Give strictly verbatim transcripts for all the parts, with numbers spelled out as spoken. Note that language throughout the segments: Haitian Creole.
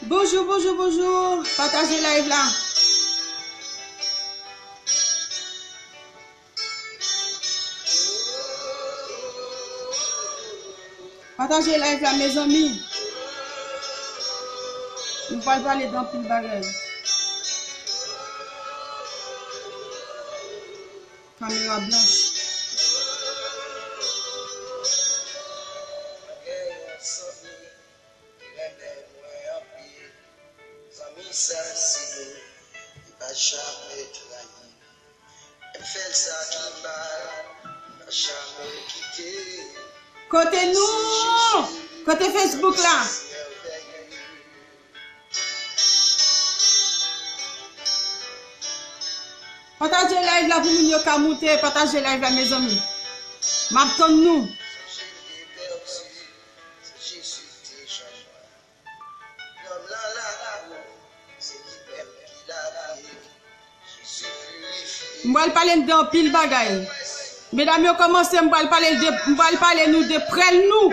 Bonjou, bonjou, bonjou. Pataje live la. Pataje live la, mezanmi. Nou pral pale de anpil bagay. Kamera blanch. Mwen gen yon zanmi ki renmen mwen anpil. Zanmi sa se nou, li pa janm trayi m. Menm fè l sa ki mal, li pa janm kite m. Kote nou? Kote Facebook la? Pataje live la pou moun yo ka moute, pataje live la, mezanmi. M ap tann nou. M pral pale n de anpil bagay. Medam yo kòmanse, m pral pale de, m pral pale nou de prèl nou.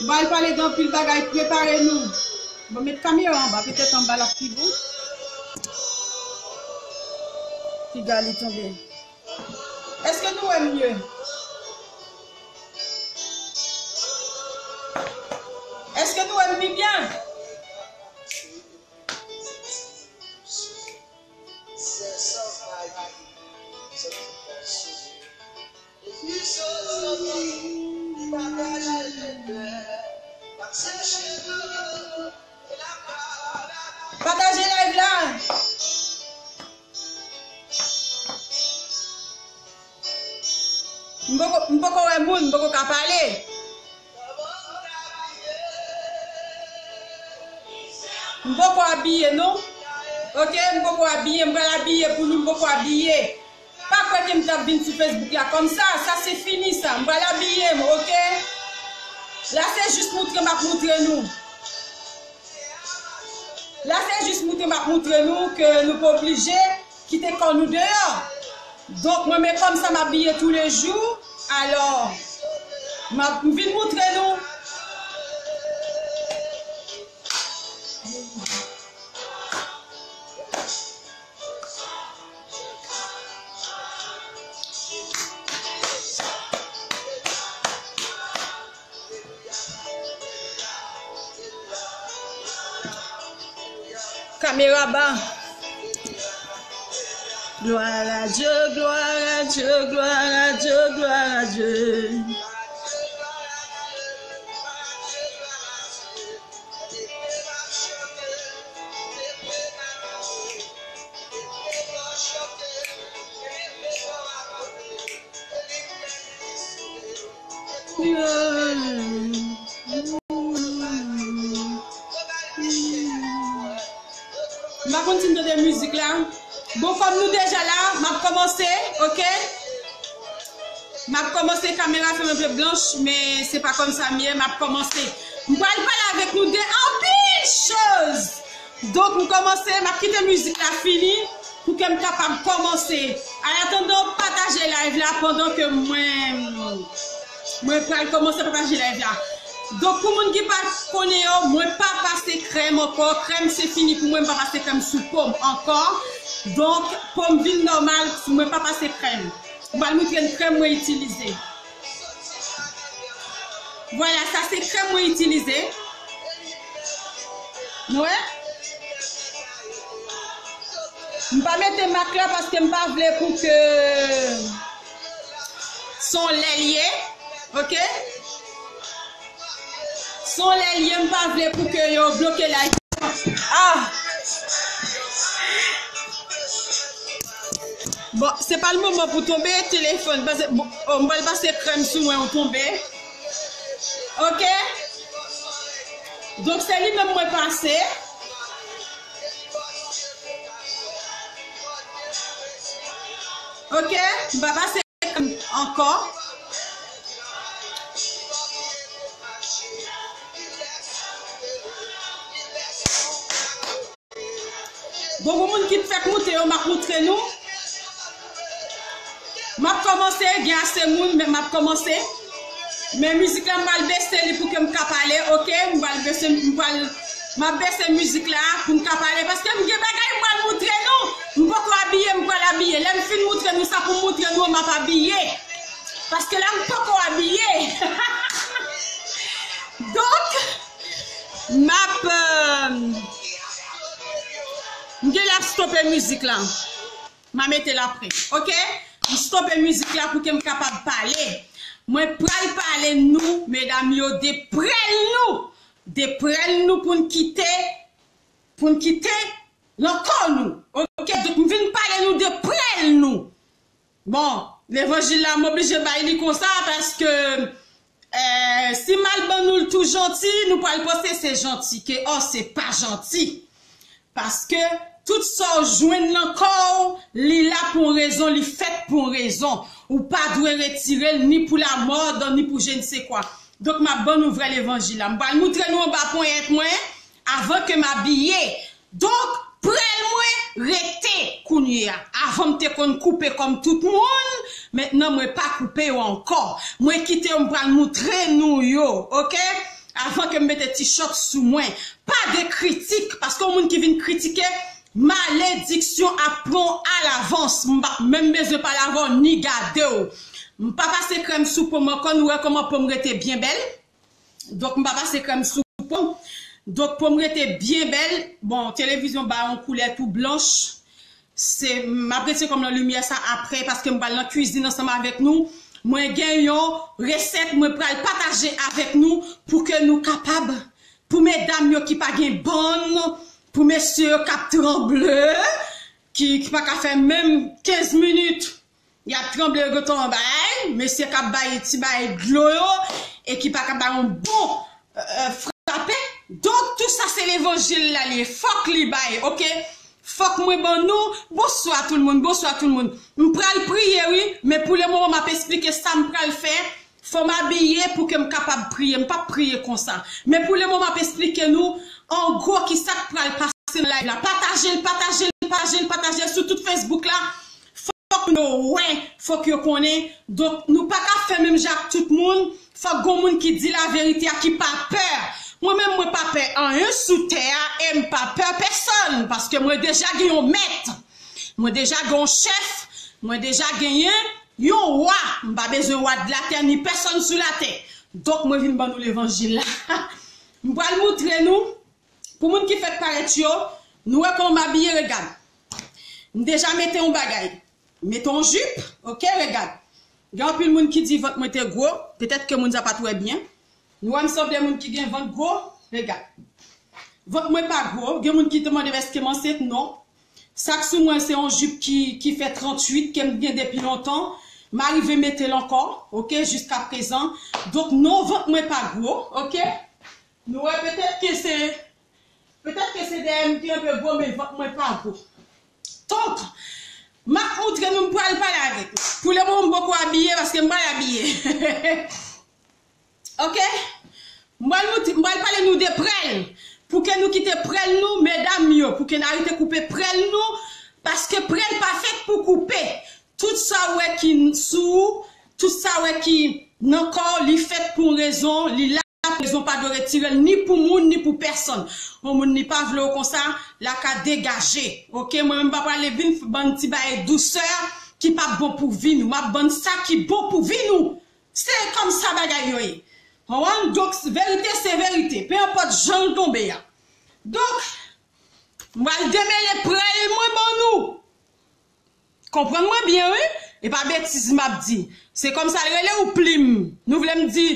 M pral pale de anpil bagay, prepare nou. Bon, met kamera anba, petèt anba l ap pi bon. Piga li tonbe. Èske nou wè m byen? Èske nou wè m pi byen? Pataje live la. M poko, m poko wè moun, m poko ka pale. M poko abiye, non. Ok, m poko abiye, m pral abiye pou nou, m poko abiye. Pa kwè ke m t ap vin sou Facebook la kòmsa, sa se fini sa. M pral abiye m, ok? La se jis moutre m ap moutre nou. La se jis moutre m ap moutre nou ke nou pa oblije kite kò nou deyò. Donk mwen menm kòmsa m abiye toulejou, alò m ap, m vin moutre nou. Kamera ba. Gloire à Dieu, gloire à Dieu, gloire à Dieu, gloire à Dieu. M pa konn si n tande mizik la. Bon, kòm nou deja la, m ap kòmanse, ok? M ap kòmanse, kamera fè m enpe blanch, men se pa kòmsa m ye, m ap kòmanse. M pral pale avèk nou de anpil choz. Donk, m kòmanse, m ap kite mizik la fini pou ke m kapab kòmanse. An atandan, pataje live la pandan ke mwen, mwen pral kòmanse pataje live la. Donk, pou moun ki pa konnen yo, mwen pa pase krèm ankò. Krèm se fini pou mwen, m pa pase krèm sou po m ankò. Donk, po m vin nòmal, mwen pa pase krèm. M pral moutre n krèm mwen itilize. Vwala, sa se krèm mwen itilize. Nou wè? M pa mete mak la paske m pa vle pou ke se yon lè l ye, ok? Se yon lè l ye, m pa vle pou ke yo bloke live. Ah! Bon, se pa l moman pou tonbe, telefòn, pase, bon, oh, m pral pase krèm sou mwen, ou tonbe. Ok? Donk, se li menm mwen pase. Ok? M pa pase ankò. Bon, pou moun ki fèk moute yo, m ap moutre nou. M ap kòmanse, gen ase moun, men m ap kòmanse. Men mizik la, m pral bese li pou ke m ka pale, oke? M pral bese, m pral, m ap bese mizik la pou m ka pale, paske m gen bagay m pral moutre nou. M poko abiye, m pral abiye. Lè m fin moutre nou sa pou m moutre nou, m ap abiye. Paske la, m poko abiye. Donk, m ap, euh, m gen lè ap stope mizik la. M a mete l apre, oke? M stope mizik la pou ke m kapab pale. Mwen pral pale nou, medam yo, de prèl nou. De prèl nou pou n kite, pou n kite lankò nou, oke? Donk, m vin pale nou de prèl nou. Bon, levanjil la, m oblije bay li konsa, paske, eh, si m al ban nou l tou janti, nou pral panse se janti, ke, oh, se pa janti. Paske tout sa w jwenn nan kò w, li la pou yon rezon, li fèt pou yon rezon. Ou pa dwe retire l ni pou lamòd, ni pou je ne sais quoi. Donk, m ap ban nou vrè levanjil la. M pral moutre nou anba ponyèt mwen, avan ke m abiye. Donk, prèl mwen rete kounye a. Avan m te konn koupe kòm tout moun, mentnan mwen pa koupe yo ankò. Mwen kite yo, m pral moutre nou yo, oke? Avan ke m mete ti chòt sou mwen. Pa de kritik, paske yon moun ki vin kritike, malediksyon ap pran w alavans. M pa menm bezwen pale avè w ni gade w. M pa pase krèm sou po m ankò, nou wè kòman po m rete byen bèl. Donk, m pa pase krèm sou po m. Donk, po m rete byen bèl. Bon, televizyon ba yon koulè tou blanch. Se, m ap retire kòm nan limyè sa apre, paske m pral nan kwizin ansanm avèk nou. Mwen gen yon resèt mwen pral pataje avèk nou pou ke nou kapab, pou medam yo ki pa gen bann, pou mesye yo k ap tranble, ki, ki pa ka fè menm kenz minit, y ap tranble, yo gentan bay, mesye k ap bay ti bay dlo yo, e ki pa ka bay yon bon, euh, frape. Donk, tou sa se levanjil la li ye. Fòk li bay, oke? Fòk mwen ban nou, bonswa tout moun, bonswa tout moun. M pral priye, wi, men pou le moman m ap esplike sa m pral fè. Fò m abiye pou ke m kapab priye. M p ap priye konsa. Men pou le moman, m ap esplike nou, an gwo, ki sa k pral pase nan live la. Pataje l, pataje l, pataje l, pataje l sou tout Facebook la. Fòk moun yo wè, fòk yo konnen. Donk, nou pa ka fè menm jan ak tout moun. Fòk gon moun ki di laverite a, ki pa pè. Mwen menm, mwen pa pè anyen sou tè a, e m pa pè pèsonn, paske mwen deja gen yon mèt. Mwen deja gen yon chèf, mwen deja genyen yon wa. M pa bezwen wa de latè ni pèsonn sou latè. Donk, mwen vin ban nou levanjil la. M pral moutre nou, pou moun ki fèk parèt yo, nou wè kòman m abiye, regad. M deja mete yon bagay. Mete yon jip, oke, regad. Gen anpil moun ki di vant mwen te gwo, petèt ke moun sa pa t wè byen. Nou wè m sanble moun ki gen vant gwo, regad. Vant mwen pa gwo, gen moun ki te mande m èske m ansent, non. Sa k sou mwen se yon jip ki, ki fè tranntuit, ke m gen depi lontan. M arive mete l ankò, oke, jiska prezan. Donk, non, vant mwen pa gwo, oke. Nou wè, petèt ke se, petèt ke se dèyè m ki anpe gwo, men vant mwen pa gwo. Donk, m ap moutre nou, m pral pale avèk nou. Pou le moman, m poko abiye, paske m pral abiye. Oke? M pral moutre, m pral pale nou de prèl. Pou ke nou kite prèl nou, medam yo, pou ke n arete koupe prèl nou, paske prèl pa fèt pou koupe. Tout sa w wè ki sou ou, tout sa w wè ki nan kò w, li fèt pou yon rezon, li la pou rezon, pa dwe retire l ni pou moun, ni pou pèsonn. Yon moun li pa vle w konsa, la ka degaje. Oke, mwen menm pa prale vin f-, bann ti bagay dousè ki pa bon pou vi nou. M ap bann sa ki bon pou vi nou. Se kòm sa bagay yo ye. Konprann? Donk, verite se verite. Pe enpòt jan l tonbe a. Donk, m pral demele prèl mwen ban nou. Konprann mwen byen, wi. E pa betiz m ap di. Se kòm sa l rele ou plim. Nou vle m di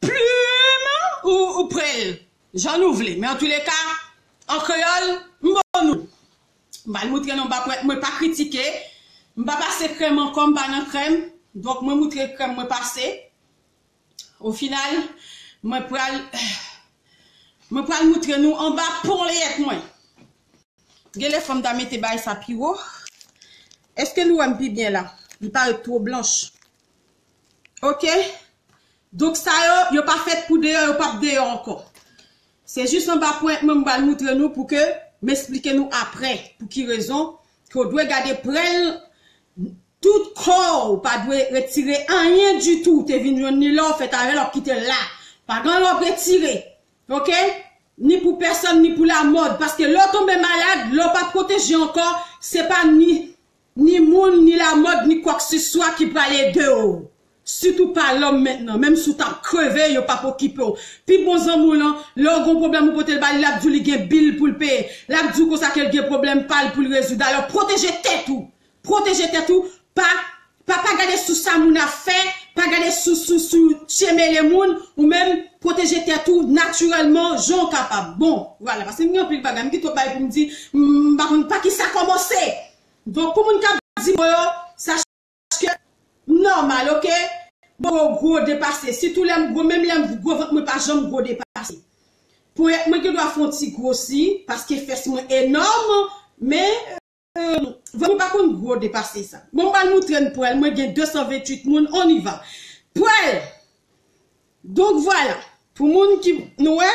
plim ou, ou prèl. Jan nou vle. Men antouleka, an kreyòl, m ban nou. M pral moutre nou, m pa, mwen pa kritike. M pa pase krèm ankò, m pa nan krèm. Donk, mwen moutre krèm mwen pase. Ofinal, mwen pral, mwen pral moutre nou anba ponyèt mwen. Gen lè fò m ta mete bagay sa pi wo. Èske nou wè m pi byen la? Li parèt twò blanch. Oke? Donk sa yo, yo pa fèt pou deyò, yo p ap deyò ankò. Se jis anba ponyèt mwen m pral moutre nou pou ke m esplike nou apre pou ki rezon ke w dwe gade prèl tout kò w pa dwe retire anyen ditou. Ou te vin jwenn li la, w fèt avè l, w ap kite l la. Pa gen anyen w ap retire. Oke? Ni pou pèsòn, ni pou lamòd. Paske lè w tonbe malad, lè w pa pwoteje ankò, se pa ni, ni moun, ni lamòd, ni kwakseswa ki pral ede w. Sitou pa lòm mentnan. Menm si w t ap kreve, yo p ap okipe w. Pi bon zanmi w lan, lè w gen yon pwoblèm ou pote l ba li, l ap di w li gen bil pou l peye. L ap di w konsa ke l gen pwoblèm pa l pou l rezoud. Alò, pwoteje tèt ou. Pwoteje tèt ou. Pa, pa, pa gade sou sa moun ap fè. Pa gade sou, sou, sou tchemele moun. Ou menm, pwoteje tèt ou natirèlman, jan w kapab. Bon, vwala. Paske m gen anpil bagay. M gen twòp bagay pou m di. M pa konn pa ki sa kòmanse. Donk, pou moun k ap di mwen yo, sa ke m nòmal, oke? Bon, gwo depase. Sitou lè m gwo, menm lè m gwo vant mwen pa janm gwo depase. Ponyèt mwen gen dwa fè yon ti gwosi, paske fès mwen enòm, men, euh, vant mwen pa konn gwo depase sa. Bon, m pral moutre n pwèl, mwen gen de san venntuit moun, on y va. Pwèl! Donk, vwala. Pou moun ki, nou wè,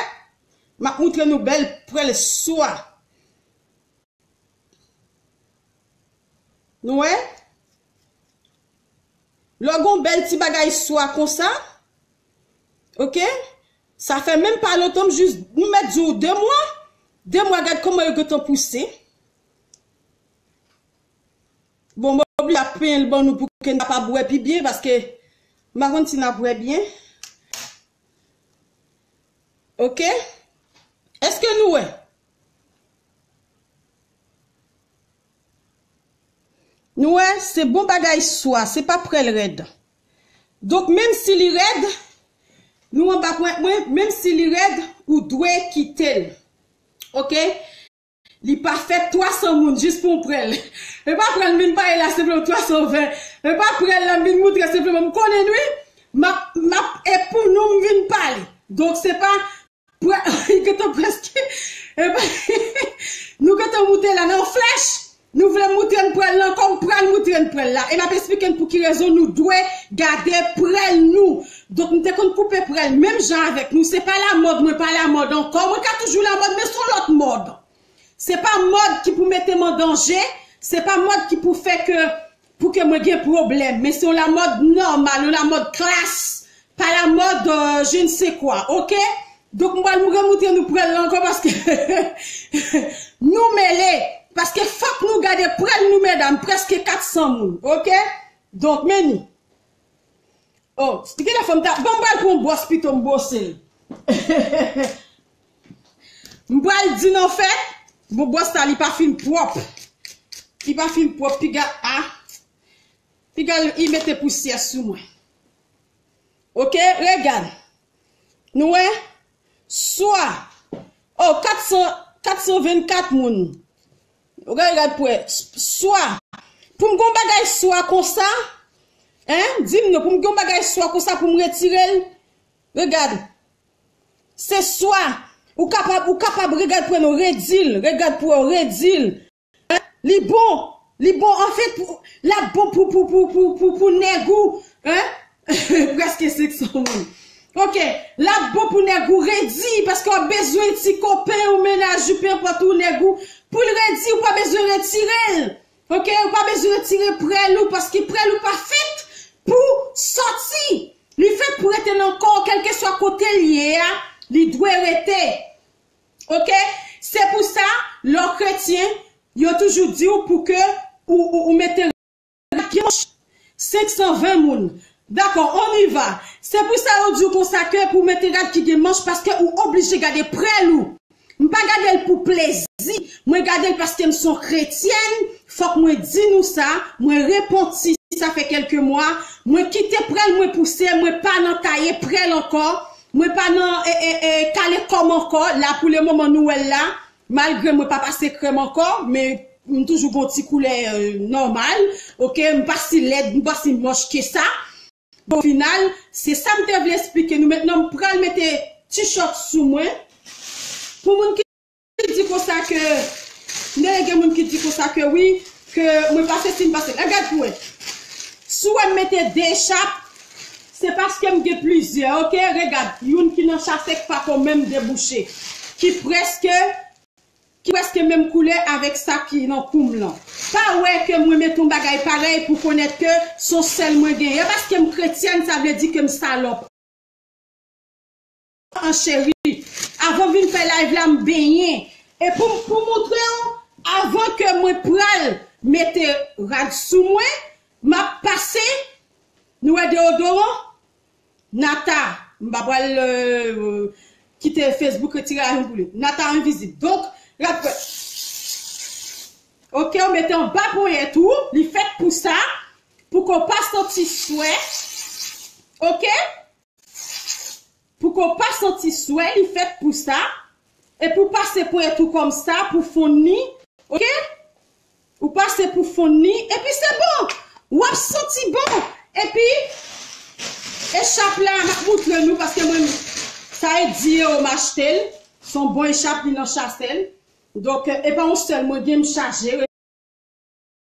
m ap moutre nou bèl pwèl swa. Nou wè? Lè w gen yon bèl ti bagay swa konsa, oke? Sa fè menm pa lontan, m jis, m mèt di w de mwa. De mwa, gad kòman yo gentan pouse. Bon, m oblije ap penyen l ban nou pou ke n kapab wè pi byen, paske m pa konn si n ap wè byen. Oke? Èske nou wè? Nou wè, se bon bagay swa, se pa pwèl rèd. Donk, menm si li rèd, nou anba pwèt mwen, menm si li rèd, ou dwe kite l. Oke? Li pa fèt twa san moun jis pou yon pwèl. E pa pwèl m vin pale la, se pou twa san ven. E pa pwèl la m vin moutre, se pou m konnen, wi. M ap, m ap, e pou nou m vin pale. Donk, se pa Prè-, li gentan prèske. Epi, nou gentan moute la nan flèch. Nou vle moutre n prèl la ankò, m pral moutre n prèl la. E m ap esplike n pou ki rezon nou dwe gade prèl nou. Donk, m te konn koupe prèl menm jan avèk nou. Se pa lamòd, mwen pa lamòd ankò. Mwen ka toujou lamòd, men se yon lòt mòd. Se pa mòd ki pou mete m an danje. Se pa mòd ki pou fè ke pou ke mwen gen pwoblèm, men se yon lamòd nòmal, yon lamòd klas, pa lamòd, euh, je ne sais quoi, oke? Donk, m pral remoutre nou prèl la ankò paske nou mele, paske fòk nou gade prèl nou, medam, prèske kat san moun, oke? Donk, men ni. Oh, gen lè fò m ta, bon, m pral pran yon bwòs pito m bwose l. M pral di n anfèt, bon, bwòs la, li pa fin pwòp. Li pa fin pwòp, piga a, piga li mete pousyè sou mwen. Oke, regad. Nou wè? Swa. Oh, kat san, kat san vennkat moun. Ou gade, gad pou wè. Swa. Pou m gon bagay swa konsa, en, di m non, pou m gon bagay swa konsa pou m retire l. Regad. Se swa. Ou kapab, ou kapab, regad pou wè non, redi l. Regad pou wè, redi l. Li bon. Li bon, anfèt, pou, l ap bon pou, pou, pou, pou, pou, pou nèg ou, en? Prèske senk san moun. Oke, l ap bon pou nèg ou redi, paske w ap bezwen ti kopen ou mennaj ou, penenpòt ou nèg ou, pou l redi, ou pa bezwen retire l. Oke, ou pa bezwen retire prèl ou, paske prèl ou pa fèt pou sòti. Li fèt pou rete nan kò w, kèlkeswa kote l ye a, li dwe rete. Oke? Se pou sa, lè w kretyen, yo toujou di w pou ke ou, ou, ou mete rad ki gen manch. Senk san ven moun. Dakò, on y va. Se pou sa yo di w konsa ke pou w mete rad ki gen manch, paske ou oblije gade prèl ou. M pa gade l pou plezi. Mwen gade l paske m se yon kretyèn. Fòk mwen di nou sa. Mwen repanti, sa fè kèlke mwa. Mwen kite prèl mwen pouse. Mwen pa nan taye prèl ankò. Mwen pa nan, e, e, e, kale kò m ankò. La, pou le moman, nou wè l la. Malgre mwen pa pase krèm ankò, men m toujou gon ti koulè, euh, nòmal. Oke, m pa si lèd, m pa si mòch ke sa. Bon, final, se sa m te vle esplike nou. Mentnan, m pral mete t-shirt sou mwen. Pou moun ki di konsa ke, m tande gen moun ki di konsa ke wi, ke mwen pa sesi, m pa sesi. Gad pou wè. Si w wè m mete de echap, se paske m gen plizyè, oke? Regad, youn ki nan chasèk pa ko menm debouche. Ki prèske ki prèske menm koulè avèk sa ki nan kou m lan. Pa wè ke mwen mete yon bagay parèy pou konèt ke se yon sèl mwen genyen. E paske m kretyèn, sa vle di ke m salòp. An cheri, avan vin fè live la, m benyen. E pou, pou moutre w, avan ke mwen pral mete rad sou mwen, m ap pase, nou wè deodoran, Nata, m pa pral euh, kite Facebook retire lajan pou li. Nata envizib. Donk, rad fwèt. Ok, ou mete anba ponyèt ou, li fèt pou sa, pou ke w pa santi swè. Ok? Pou ke w pa santi swè, li fèt pou sa. Epi w pase ponyèt ou kòmsa pou fonn li. Ok? Ou pase pou fonn li. Epi se bon. W ap santi bon. Epi, echap la, m ap moutre nou, paske mwen, sa e di ewo m achte l. Se yon bon echap, li nan Chasèl. Donk, e pa yon sèl mwen gen, m chaje.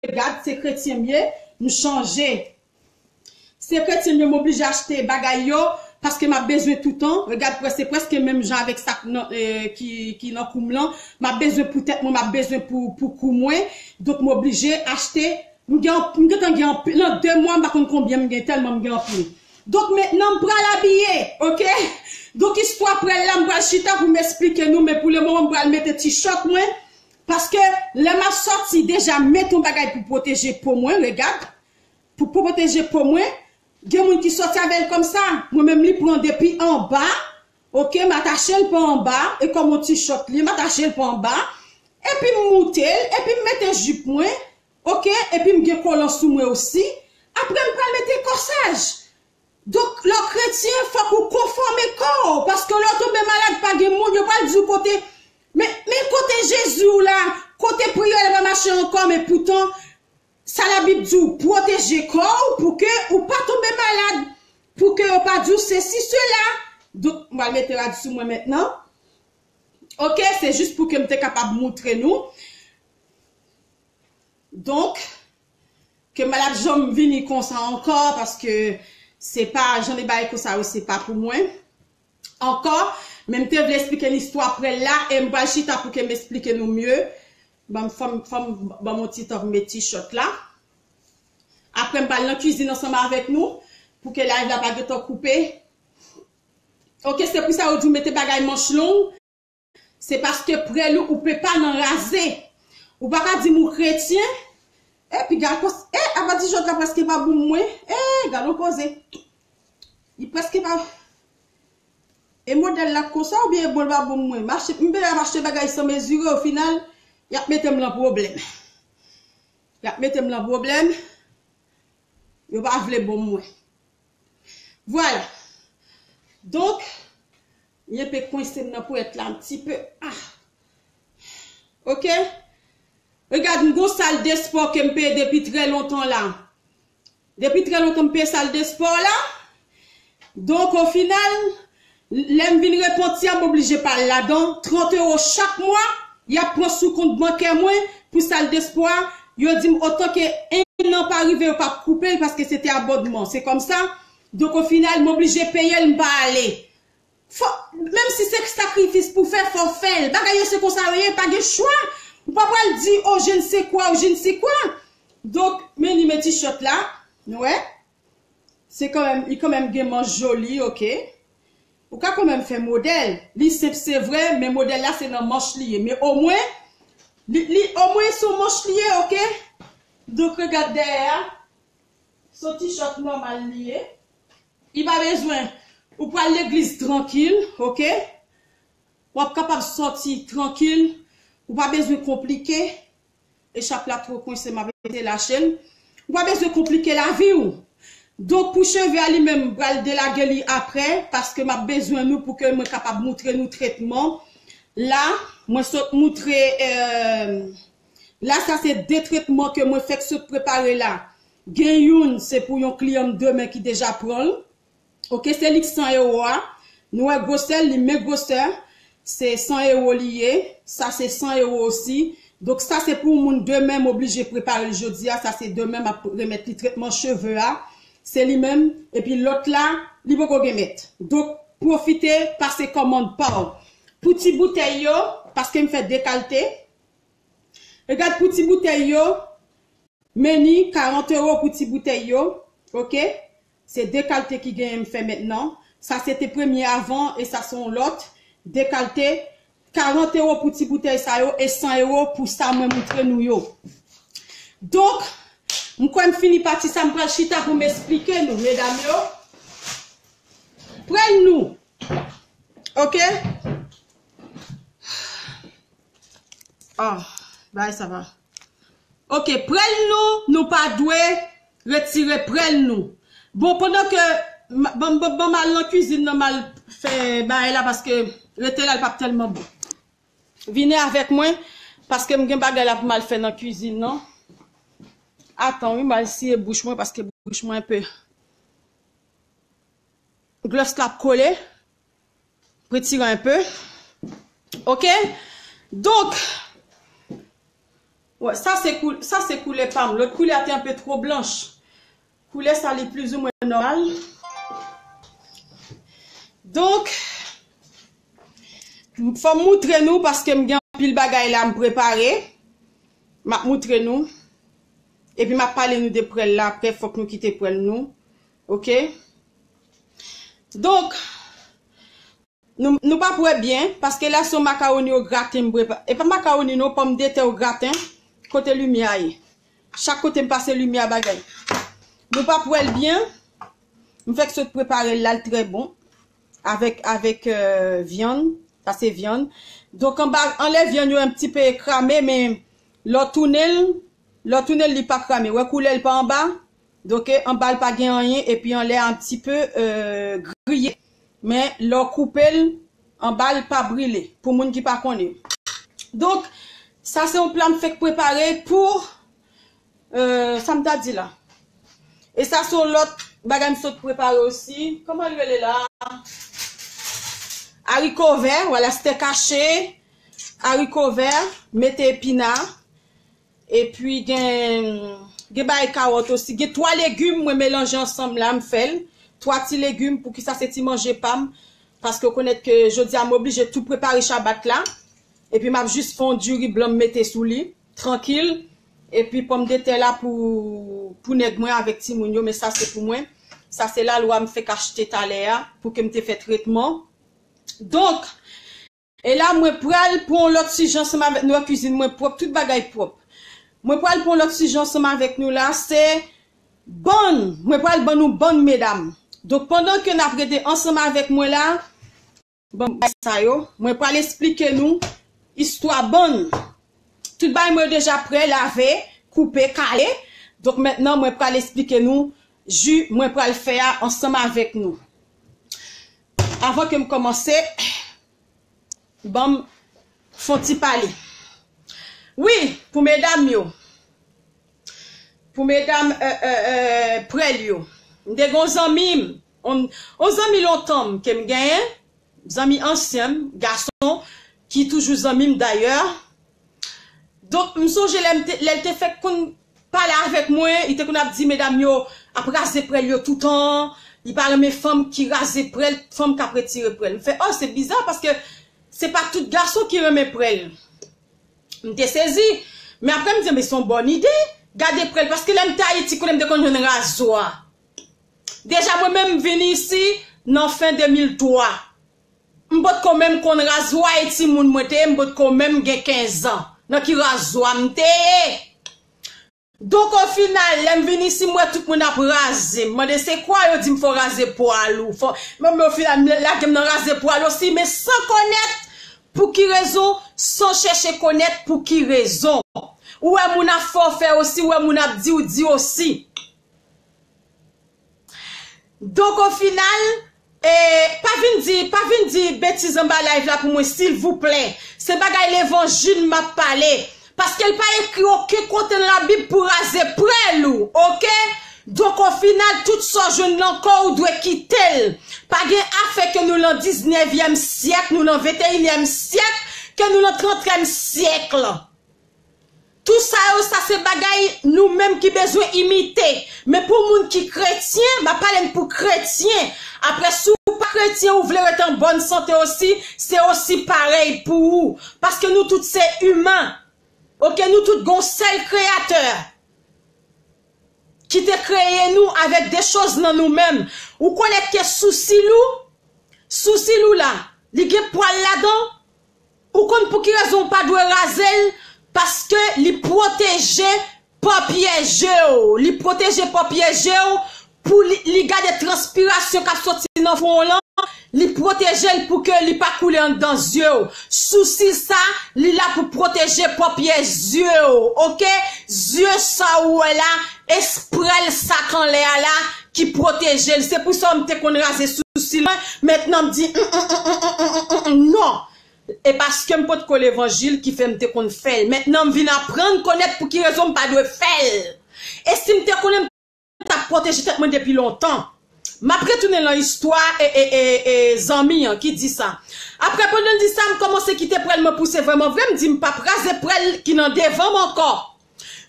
Regad, se kretyen m ye, m chanje. Se kretyen m ye, m oblije achte bagay yo, paske m ap bezwen toutan. Regad, prè-, se prèske menm jan avèk sa k nan, eh, ki, ki nan kou m lan. M ap bezwen pou tèt mwen, m ap bezwen pou, pou kou mwen. Donk, m oblije achte. M gen, m gentan gen anpil. Nan de mwa, m pa konn konbyen m gen, tèlman m gen anpil. Donk, mentnan, m pral abiye, ok? Donk, istwa prè l la, m pral chita pou m esplike nou, men pou le moman, m pral mete ti chòt mwen. Paske lè m ap sòti, deja m mete yon bagay pou pwoteje po mwen, regad. Pou, pou pwoteje po mwen, gen moun ki sòti avè l kòmsa. Mwen menm li pran depi anba, ok, m atache l pa anba, e kòm yon ti chòt li, m atache l pa anba, epi m moute l, epi m mete jip mwen, ok, epi m gen kolan sou mwen osi. Apre m pral mete kòsaj. Donk, lè w kretyen, fòk ou konfòme kò w, paske lè w tonbe malad, pa gen moun, yo pral di w kote, men, men kote Jezi w la, kote priyè w la pa mache ankò, men poutan, sa Labib di w, pwoteje kò w pou ke ou pa tonbe malad, pou ke yo pa di w sesi, sela. Donk, m pral mete rad sou mwen mentnan. Ok, se jis pou ke m te kapab moutre nou. Donk, ke m pa t ap janm vini konsa ankò, paske se pa, jan de bagay konsa yo, se pa pou mwen ankò. Men m te vle esplike n istwa prè l la, e m pral chita pou ke m esplike nou mye. Ban m, fò m, fò m ban m yon ti tan pou m met ti chòt la. Apre, m pral nan kizin ansanm avèk nou, pou ke live la pa gentan koupe. Ok, se pou sa yo di w mete bagay manch long. Se paske prè l ou, ou pe pa nan raze. Ou pa ka di m ou kretyen, epi gad kòs, e, apa ti jòt la prèske pa bon mwen. E, gad yon koze. Li prèske pa, e modèl la konsa oubyen e bon l pa bon mwen. M achte, m pe ap achte bagay san mezire, ofinal, y ap mete m lan pwoblèm. Y ap mete m lan pwoblèm. Yo pa vle bon mwen. Vwala. Donk, li enpe kwense m nan ponyèt la un petit peu. Ah. Ok? Regad, m gon sal de spò ke m peye depi trè lontan la. Depi trè lontan m peye sal de spò la. Donk, ofinal, lè m vin repanti a, m oblije pa al ladan. Trant ewo chak mwa, y ap pran sou kont bankè mwen pou sal de spò a. Yo di m, otan ke en an pa rive, yo p ap koupe l paske se te abònman. Se kòmsa. Donk, ofinal, m oblije peye l, m pa ale. Fò, menm si se sakrifis pou fè, fò fè l. Bagay yo se konsa yo ye, pa gen chwa. Ou pa pral di, oh, je ne sais quoi, ou je ne sais quoi. Donk, men li men ti chòt la, nou wè. Se kanmenm, li kanmenm gen manch joli, ok. Ou ka kanmenm fè modèl. Li senp, se vre, men modèl la se nan manch li ye. Men omwen, li, li, omwen se yon manch li ye, ok. Donk, regad dèyè a. Se yon ti chòt nòmal li ye. Li pa bezwen. Ou pral legliz trankil, ok. W ap kapab sòti trankil. Ou pa bezwen konplike. Echap la two kwense, m ap eseye lache l. Ou pa bezwen konplike lavi w. Donk, pou cheve a li menm, m pral delage li apre, paske m ap bezwen nou pou ke mwen kapab moutre nou tretman. La, mwen sot moutre, euh, la, sa se de tretman ke mwen fèk sot prepare la. Gen youn, se pou yon kliyan m demen ki deja pran l. Ok, se li k san ewo a. Nou wè gwosè l, li men gwosè. Se san ewo li ye. Sa se san ewo osi. Donk, sa se pou moun demen, m oblije prepare l jodi a. Sa se demen, m ap remèt li tretman cheve a. Se li menm. Epi lòt la, li poko gen mèt. Donk, pwofite pase kòmand pa w. Pou ti boutèy yo, paske m fè de kalte. Regad pou ti boutèy yo. Meni, karant ewo pou ti boutèy yo. Oke? Se de kalte ki genyen m fè mentnan. Sa se te premye avan e sa se yon lòt. De kalte, karant ewo pou ti boutèy sa yo e san ewo pou sa mwen moutre nou yo. Donk, m kwè m fini pati sa, m pral chita pou m esplike nou, medam yo. Prèl nou. Oke? Ah, bagay sa va. Oke, prèl nou, nou pa dwe retire prèl nou. Bon, pandan ke m- ban m- ban m al nan kwizin nan, m al fè bagay la paske rete la l p ap tèlman bon. Vini avèk mwen paske m gen bagay la pou m al fè nan kwizin nan. Atan wi, m al siye bouch mwen paske bouch mwen enpe glòs la ap kole. Retire enpe. Oke? Donk, wè, sa se kou- sa se koulè pa m. Lòt koulè a te enpe two blanch. Koulè sa li plizoumwen nòmal. Donk, fò m moutre nou paske m gen anpil bagay la m prepare. M ap moutre nou. Epi m ap pale nou de prèl la apre, fòk nou kite prèl nou. Oke? Donk, nou, nou p ap wè byen, paske la se yon makawoni o graten m prepa-, e pa makawoni non, pòmdetè o graten, kote limyè a ye. Chak kote m pase limyè a bagay. Nou p ap wè l byen, m fèk sot prepare l la, l trè bon, avèk, avèk, euh, vyann, sa se vyann. Donk, anba, anlè vyann yo, yon ti pe krame, men lè w tounen l, lè w tounen l, li pa krame. Wè koulè l pa anba? Donk, anba l pa gen anyen, epi anlè a yon ti pe, euh, griye. Men lè w koupe l, anba l pa brile, pou moun ki pa konnen. Donk, sa se yon pla m fèk prepare pou, euh, sa m ta di la. E sa se yon lòt bagay m sot prepare osi. Kòman l rele la? Ariko vè, vwala, stèk ache, ariko vè, mete epina. Epi gen, gen bagay kawòt osi. Gen twa legim mwen melanje ansanm la, m fè l. Twa ti legim, poukisa se ti manje pa m. Paske w konèt ke jodi a m oblije tou prepare chabat la. Epi m ap jis fè yon diri blan m mete sou li, trankil. Epi pòmdetè la pou, pou nèg mwen avèk timoun yo, men sa se pou mwen. Sa se lalwa m fèk achte talè a, pou ke m te fè tretman. Donk, e la, mwen pral pran yon lòt sijè ansanm avèk nou. Wè kwizin mwen pwòp, tout bagay pwòp. Mwen pral pran yon lòt sijè ansanm avèk nou la, se bann. Mwen pral ban nou bann, medam. Donk, pandan ke n ap rete ansanm avèk mwen la, bann bagay sa yo, mwen pral esplike nou istwa bann. Tout bagay mwen yo deja prè, lave, koupe, kale. Donk, mentnan, mwen pral esplike nou ji mwen pral fè a ansanm avèk nou. Avan ke m kòmanse, ban m fè yon ti pale. Wi, pou medam yo. Pou medam, euh, euh, euh, prèl yo. M te gen yon zanmi m, yon, yon zanmi lontan m ke m genyen, zanmi ansyen m, gason, ki toujou zanmi m dayè. Donk, m sonje lè m te, lè l te fèk konn pale avèk mwen, li te konn ap di medam yo ap raze prèl yo toutan, li pa renmen fanm ki raze prèl, fanm k ap retire prèl. M fè, oh, se biza, paske se pa tout gason ki renmen prèl. M te sezi. Men apre, m di, men se yon bòn ide, gade prèl, paske lè m te Ayiti, kote m te konn jwenn razwa. Deja, mwen menm, m vin isi nan fen de mil twa. M potko menm konn razwa e timoun mwen te ye, m potko menm gen kenz an. Nan ki razwa m te ye? Donk, o final, lè m vin isi, m wè tout moun ap raze. M mande, se kwa? Yo di m fò raze pwal ou. Fò, men, men o final, m lage m nan raze pwal osi, men san konèt pou ki rezon, san chèche konèt pou ki rezon. Ou wè moun ap fè w fè osi, ou wè moun ap di w di osi. Donk, o final, e, pa vin di, pa vin di betiz anba live la pou mwen, silvouplè. Se bagay levanjil m ap pale. Paske l pa ekri okenn kote nan Labib pou raze prèl ou, oke? Donk, o final, tout sa w jwenn nan kò w, ou dwe kite l. Pa gen afè ke nou nan diznèvyèm syèk, nou nan venteyinyèm syèk, ke nou nan trantèm syèk la. Tout sa yo, sa se bagay nou menm ki bezwen imite. Men pou moun ki kretyen, m ap pale n pou kretyen. Apre, si w pa kretyen, ou vle ret an bòn sante osi, se osi parèy pou ou. Paske nou tout se imen. Oke, nou tout gon sèl kreyatè ki te kreye nou avèk de choz nan nou menm. Ou konèt ke sousil ou, sousil ou la, li gen pwal ladan. Ou konn pou ki rezon ou pa dwe raze l? Paske li pwoteje papye je w. Li pwoteje papye je w pou li, li gade transpirasyon k ap soti nan fwon w lan. Li pwoteje l pou ke li pa koule anndan zye w. Sousil sa, li la pou pwoteje papye zye w, oke? Zye sa ou wè la, esprèl sa k anlè a la ki pwoteje l. Se pou sa m te konn raze sousil mwen, mentnan m di, "Mm, mm, mm, non." E paske m potko levanjil ki fè m te konn fè l. Mentnan m vin aprann konnèt pou ki rezon m pa dwe fè l. E si m te konnen m t ap pwoteje tèt mwen depi lontan. M ap retounen lan istwa e, e, e, e zanmi an ki di sa. Apre, pandan l di sa, m kòmanse kite prèl mwen pouse vrèman vre. M di m p ap raze prèl ki nan devan m ankò.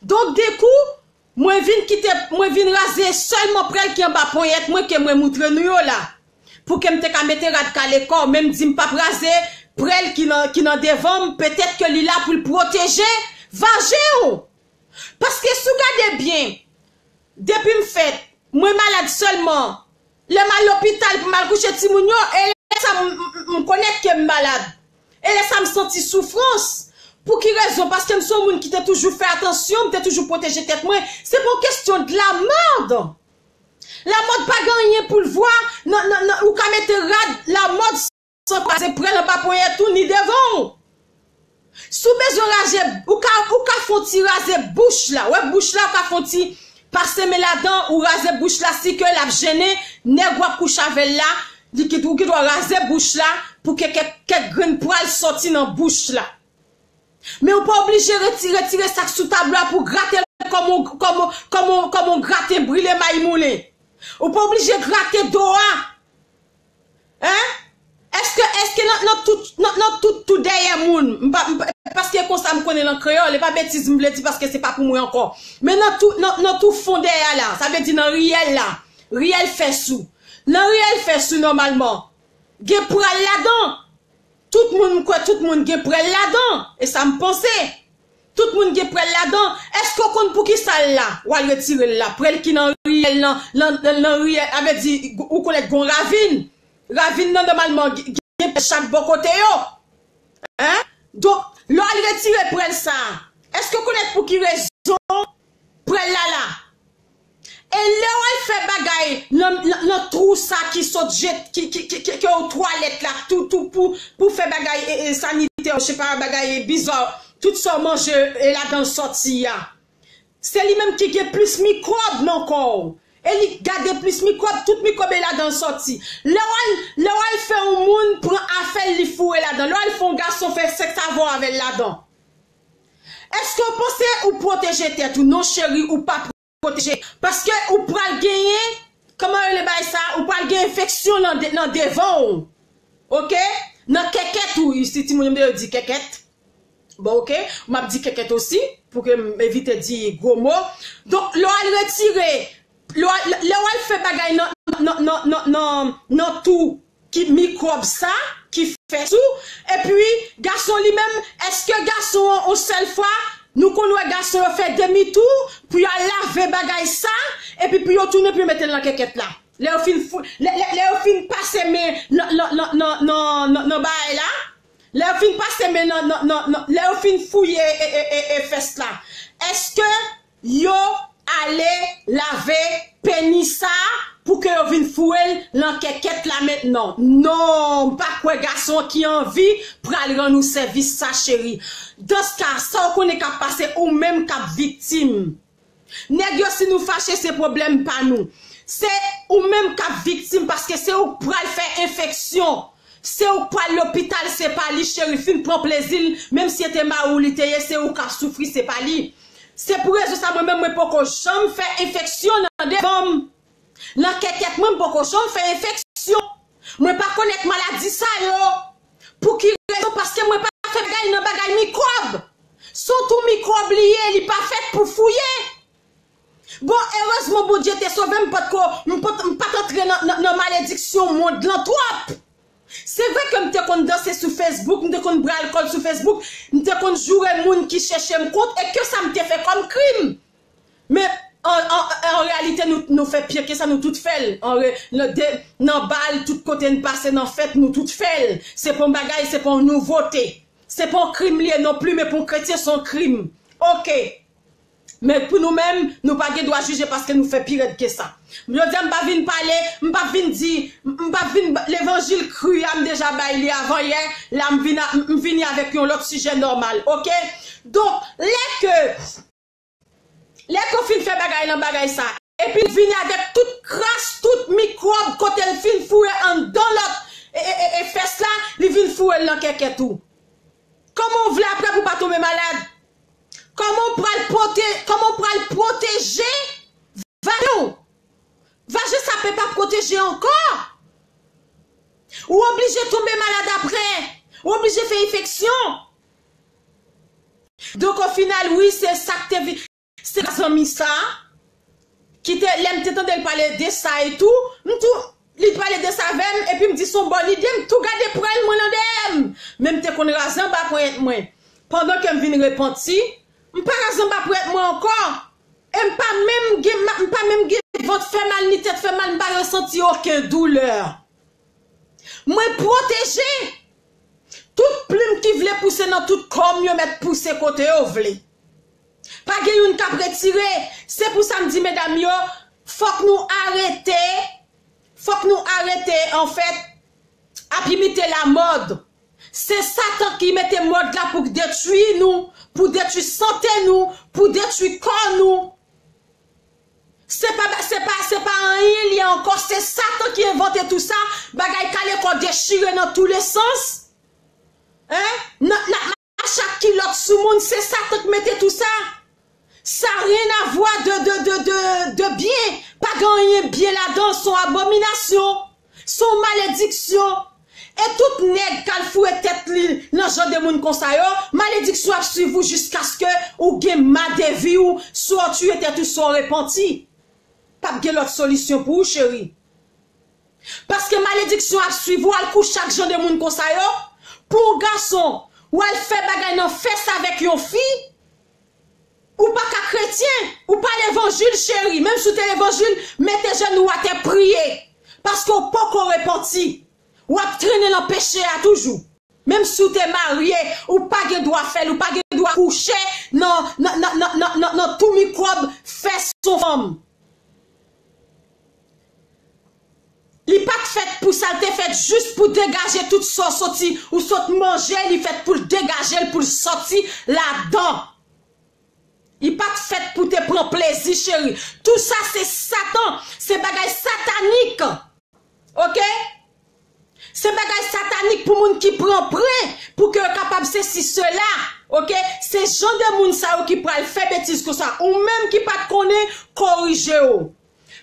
Donk, dekou, mwen vin kite, mwen vin raze sèlman prèl ki anba ponyèt mwen ke mwen moutre nou yo la. Pou ke m te ka mete rad kale kò, men m di m p ap raze prèl ki nan, ki nan devan m, petèt ke li la pou l pwoteje vajen w. Paske si w gade byen, depi m fèt, mwen malad sèlman. Lè m al lopital pou m al kouche timoun yo, e lè sa m, m, m, m konèt ke m malad. E lè sa m santi soufrans. Pou ki rezon? Paske m se yon moun ki te toujou fè atansyon, m te toujou pwoteje tèt mwen. Se pa yon kesyon de lamòd. Lamòd pa gen anyen pou l vwa. Nan, nan, nan, ou ka mete rad lamòd san kwaze prèl anba ponyèt ou ni devan w. Si w bezwen raze, ou ka, ou ka fè yon ti raze bouch la. Wè bouch la, ou ka fè yon ti pase men ladan, ou raze bouch la, si ke l ap jennen nèg w ap kouche avè l la, li ki, ou gen dwa raze bouch la pou ke kèk, kèk grenn pwal sòti nan bouch la. Men ou pa oblije reti-, retire sa k sou tab la pou grate l kòm on, kòm on, kòm on, kòm on graten brile may moulen. Ou pa oblije grate do a. Hein? Èske, èske nan, nan tout, nan, nan tout, tout dèyè moun, m pa, m pa, paske konsa m konnen lan kreyòl, e pa betiz m vle di paske se pa pou mwen ankò. Men nan tout, nan, nan tout fon dèyè a la, sa vle di nan riyèl la, riyèl fès ou. Nan riyèl fès ou nòmalman, gen pral ladan. Tout moun, m kwè tout moun gen prèl ladan. E sa m panse. Tout moun gen prèl ladan. Èske w konn pou ki sa l la? W al retire l la. Prèl ki nan riyèl, nan, nan, nan, nan riyèl, sa vle di, ou konèt gon ravin. Ravin nan, nòmalman, gen, gen chak bò kote yo. Hein? Donk, lè w al retire prèl sa a, èske w konèt pou ki rezon prèl la la? E lè w al fè bagay nan, nan, nan twou sa ki sot jet, ki, ki, ki, ki, ki yo twalèt la, tou, tou pou, pou fè bagay e, e, sanitè, je sais pas, bagay e, bizar, tout sa w manje e ladan l sòti a. Se li menm ki gen plis mikwòb nan kò w. E li gade plis mikwòb, tout mikwòb e ladan l sòti. Lè w al, lè w al fè yon moun pran afè l, li foure ladan. Lè w al fè yon gason fè sèks avè w avè l ladan. Èske w panse ou pwoteje tèt ou? Non, cheri, ou pa pwoteje. Paske ou pral genyen, kòman yo rele bagay sa? Ou pral gen enfeksyon nan de-, nan devan w. Oke? Nan kèkèt ou, si timoun yo di kèkèt. Bon, oke? M ap di kèkèt osi, pou ke m evite di gwo mo. Donk, lè w al retire, lè w al, lè w al fè bagay nan, nan, nan, nan, nan, nan twou ki mikwòb sa ki fè sou. Epi gason li menm, èske gason an, yon sèl fwa, nou konn wè gason yo fè demi tou pou y al lave bagay sa, epi pou yo tounen pou yo mete l nan kèkèt la? Lè yo fin fou, lè, lè, lè yo fin pase men nan, nan, nan bagay la, lè yo fin pase men nan, nan, nan, nan, lè yo fin fouye e, e, e, e fès la, èske yo ale lave peni sa a pou ke yo vin foure l nan kèkèt la mentnan? Non, m pa kwè gason an ki anvi pral rann ou sèvis sa, cheri. Dans ka, sa w konnen k ap pase, ou menm k ap viktim. Nèg yo, si nou fache, se pwoblèm pa nou. Se ou menm k ap viktim, paske se ou k pral fè enfeksyon. Se ou k pral lopital, se pa li, cheri, fin pran plezi l, menm si se te mari w li te ye, se ou k ap soufri, se pa li. Se pou rezon sa, mwen menm, mwen poko janm fè enfeksyon nan devan m. Nan kèkèt mwen, m poko janm fè enfeksyon. Mwen pa konèt maladi sa yo. Pou ki rezon? Paske mwen pa fè bagay nan bagay mikwòb. Se yon twou mikwòb li ye, li pa fèt pou fouye. Bon, erezman Bondye te sove m, m potko, m pot, m pa t antre nan, nan, nan malediksyon mond lan twòp. Se vre ke m te konn danse sou Facebook, m te konn bwè alkòl sou Facebook, m te konn joure moun ki chèche m kont, e ke sa m te fè kòm krim. Men, an, an, an reyalite, nou, nou fè pye ke sa, nou tout fè l. An re-, nan de, nan bal, tout kote n pase, nan fèt, nou tout fè l. Se pa yon bagay, se pa yon nouvote. Se pa yon krim li ye non pli, men pou yon kretyen, se yon krim. Oke. Men pou nou menm, nou pa gen dwa jije paske nou fè pi rèd ke sa. Jodi a, m pa vin pale, m pa vin di, m pa vin ba-, levanjil kri a, m deja bay li avan yè, la m vin a, m vini avèk yon lòt sijè nòmal, oke? Donk, lè ke, lè ke w fin fè bagay nan bagay sa, epi l vini avèk tout kras, tout mikwòb, kote l fin foure anndan lòt, e, e, e, e fès la, li vin foure l nan kèkèt ou. Kòman w vle apre pou w pa tonbe malad? Kòman w pral pwote-, kòman w pral pwoteje vajen w? Vajen sa pe pa pwoteje ankò. Ou oblije tonbe malad apre. Ou oblije fè enfeksyon. Donk, o final, wi, se sa k te vi-, se zanmi sa ki te, lè m te tande l pale de sa e tou, m tou, li pale de sa avè m, epi m di se yon bòn ide, m tou gade pwèl mwen nan dèyè m. Men m te konn raze anba ponyèt mwen. Pandan ke m vin repanti, m pa raze anba ponyèt mwen ankò. E m pa menm gen, m pa menm gen vant fè mal, ni tèt fè mal, m pa resanti okenn doulè. Mwen pwoteje. Tout plim ki vle pouse nan tout kò m, yo mèt pouse kote yo vle. Pa gen youn k ap retire. Se pou sa m di medam yo, fòk nou arete, fòk nou arete, anfèt, ap imite lamòd. Se Satan ki mete mòd la pou detwi nou, pou detwi sante nou, pou detwi kò nou. Se pa, se pa, se pa anyen li ye ankò, se Satan ki envante tou sa, bagay kale kò dechire nan tou le sans. Hein? Nan, nan, nan chak kilòt sou moun, se Satan k mete tou sa. Sa rien à voir de, de, de, de, de byen. Pa gen anyen byen ladan, se yon abominasyon. Se yon malediksyon. E tout nèg k al foure tèt li nan jan de moun konsa yo, malediksyon ap swiv ou jiskaske ou gen ma de vi ou, swa w tiye tèt ou, swa w repanti. P ap gen lòt solisyon pou ou, cheri. Paske malediksyon ap swiv ou, al kouche ak jan de moun konsa yo. Pou yon gason, w al fè bagay nan fès avèk yon fi, ou pa ka kretyen, ou pa levanjil, cheri. Menm si w te levanjil, mete jenou w atè, priye. Paske w poko repanti. W ap trennen nan peche a toujou. Menm si w te marye, ou pa gen dwa fè l, ou pa gen dwa kouche nan, nan, nan tou mikwòb fès yon fanm. Li pa t fèt pou sa, l te fèt jis pou degaje tout sa w soti, ou sot manje, li fèt pou l degaje l, pou l sòti ladan. Li pa t fèt pou te pran plezi, cheri. Tou sa se Satan, se bagay satanik. Oke? Se bagay satanik pou moun ki pran pre, pou ke yo kapab sesi sela. Oke? Se jan de moun sa yo ki pral fè betiz konsa. Ou menm ki pa t konnen, korije w.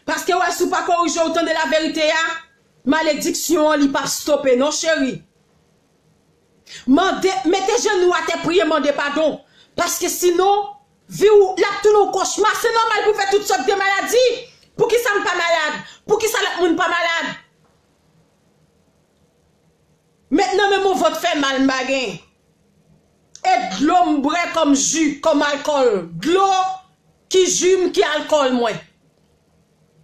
Paske wè, si w pa korije w, tande laverite a, malediksyon an, li p ap stope non, cheri. Mande, mete jenou atè, priye, mande padon. Paske sinon, vi w, l ap tounen yon kochma. Se nòmal pou w fè tout sòt de maladi. Poukisa m pa malad? Poukisa lòt moun pa malad? Mentnan, menm yon vant fè mal m pa gen. E dlo m bwè kòm ji, kòm alkòl. Dlo ki ji m, ki alkòl mwen.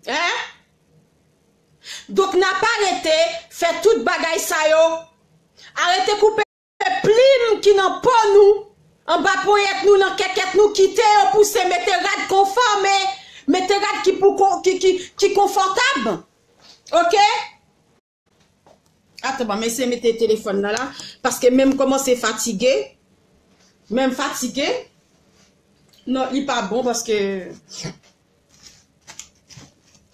Hein? Donk, n ap arete fè tout bagay sa yo. Arete koupe plim ki nan po nou, anba ponyèt nou, nan kèkèt nou, kite yo pouse, mete rad konfòme, mete rad ki pou kon-, ki, ki, ki konfòtab. Oke? Atan, ban m eseye mete telefòn nan la, paske menm kòmanse fatige. Menm fatige. Non, li pa bon paske,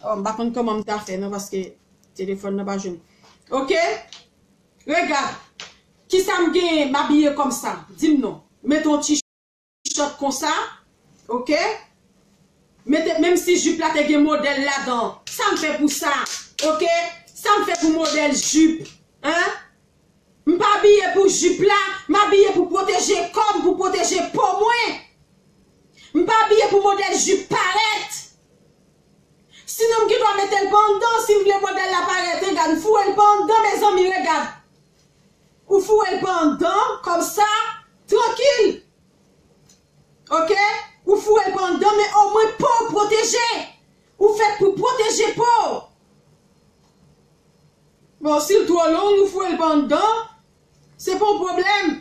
oh, m pa konn kòman m ta fè non, paske telefòn nan pa jwenn. Oke? Regad. Kisa m genyen, m abiye kòmsa? Di m non. Mete yon ti chòt konsa, oke? Mete, menm si jip la te gen modèl ladan, sa m fè pou sa, oke? Sa m fè pou modèl jip, hein? M pa abiye pou jip la, m abiye pou pwoteje kò m, pou pwoteje po mwen. M pa abiye pou modèl jip parèt. Sinon, m gen dwa mete l pa anndan, si m vle modèl la parèt, regad, m foure l pa anndan, mezanmi, regad. Ou foure l pa anndan, kòmsa, trankil. Oke? Ou foure l pa anndan, men omwen po w pwoteje. Ou fèt pou pwoteje po w. Bon, si l twò long, ou foure l pa anndan, se pa yon pwoblèm.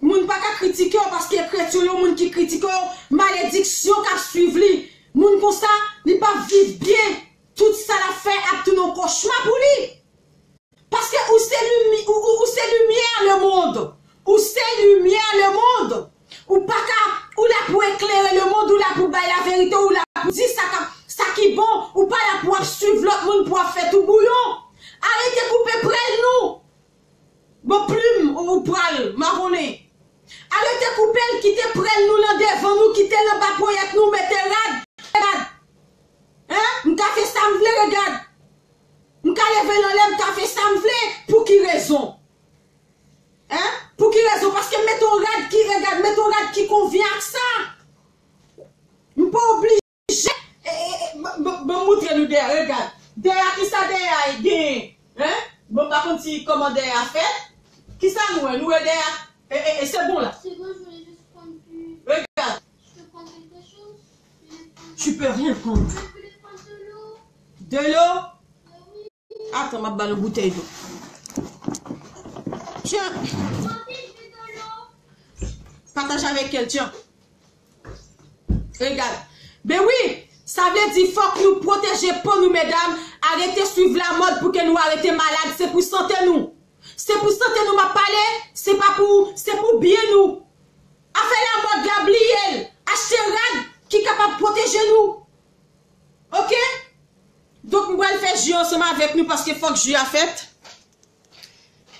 Moun pa ka kritike w paske ekriti w, yon moun ki kritike w, malediksyon k ap swiv li. Moun konsa, li p ap viv byen. Tout sa l ap fè ap tounen yon kochma pou li. Paske ou se limi-, ou, ou, ou se limyè le monde. Ou se limyè le monde. Ou pa ka, ou la pou eklere le monde, ou la pou bay laverite, ou la pou di sa k ap, sa ki bon, ou pa la pou ap swiv lòt moun pou ap fè tou bouyon. Arete koupe prèl nou. Bon, plim ou, ou pral mawonnen. Arete koupe l, kite prèl nou nan devan nou, kite l anba ponyèt nou, mete rad, rad. Hein? M ka fè sa m vle, regad. M ka leve l anlè, m ka fè sa m vle. Pou ki rezon? Hein? Pou ki rezon? Paske m mete yon rad ki, regad, mete yon rad ki konvyen ak sa. M pa oblije. E, e, e, ban, ban, ban m moutre nou dèyè, regad. Dèyè, kisa dèyè a genyen? Hein? Bon, m pa konn si kòman dèyè a fèt. Kisa nou wè? Nou wè dèyè a, e, e, e, se bon la. C'est bon, je voulais juste prendre du... Regad. Je peux prendre quelque chose? Je voulais prendre... Tu peux rien prendre. Je voulais prendre de l'eau. De l'eau? Euh, oui. Atan, m ap ba nou boutèy dlo. Tiens. Pataje avèk kèl, tiens. Regad. Ben wi, sa vle di fòk nou pwoteje po nou, medam. Arete swiv lamòd pou ke nou arete malad. Se pou sante nou. Se pou sante nou m ap pale. Se pa pou, se pou byen nou. Afè lamòd la, bliye l. Achte rad ki kapab pwoteje nou. Oke? Donk, m pral fè ji ansanm avèk nou paske fòk ji a fèt.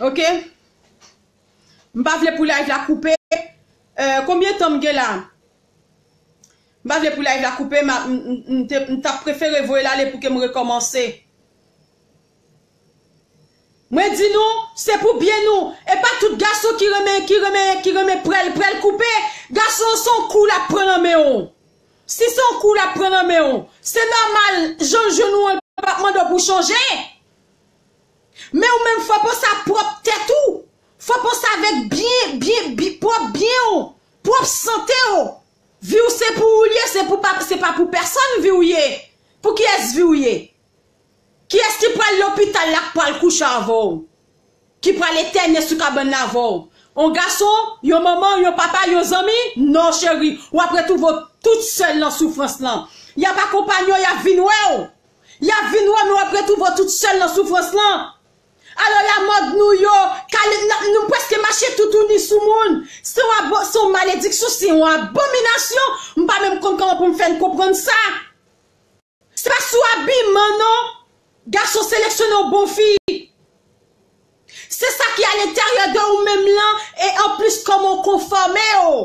Oke? M pa vle pou live la koupe. Euh, konbyen tan m gen la? M pa vle pou live la koupe, m a, m, m, m te, m t ap prefere voye l ale pou ke m rekòmanse. Mwen di nou, se pou byen nou. E pa tout gason ki renmen, ki renmen, ki renmen prèl, prèl koupe. Gason, se yon kou l ap pran nan men w. Si se yon kou l ap pran nan men w, se nòmal, jan l jwenn ou an, l p ap mande w pou chanje. Men ou menm, fò w panse a pwòp tèt ou. Fò w panse avèk byen, byen, byen, pwòp byen w, pwòp sante w. Vi w se pou ou l ye, se pou pa, se pa pou pèsonn vi w ye. Pou kiyès vi w ye? Kiyès ki pral lopital la, k pral kouche avè w? Ki pral etène sou kabann nan avè w? Yon gason, yon manman, yon papa, yon zanmi? Non, cheri, w ap retwouve w tout sèl nan soufrans lan. Y ap akonpanye w, y ap vin wè w. Y ap vin wè w, men w ap retwouve w tout sèl nan soufrans lan. Alò, lamòd nou yo, kale, n ap, nou prèske mache toutouni sou moun. Se yon abo-, se yon malediksyon, se yon abominasyon. M pa menm konn kòman pou m fè n konprann sa. Se pa sou abiman, non. Gason seleksyone yon bon fi. Se sa ki alenteryè de ou menm lan, e anplis kòman w konfòme w.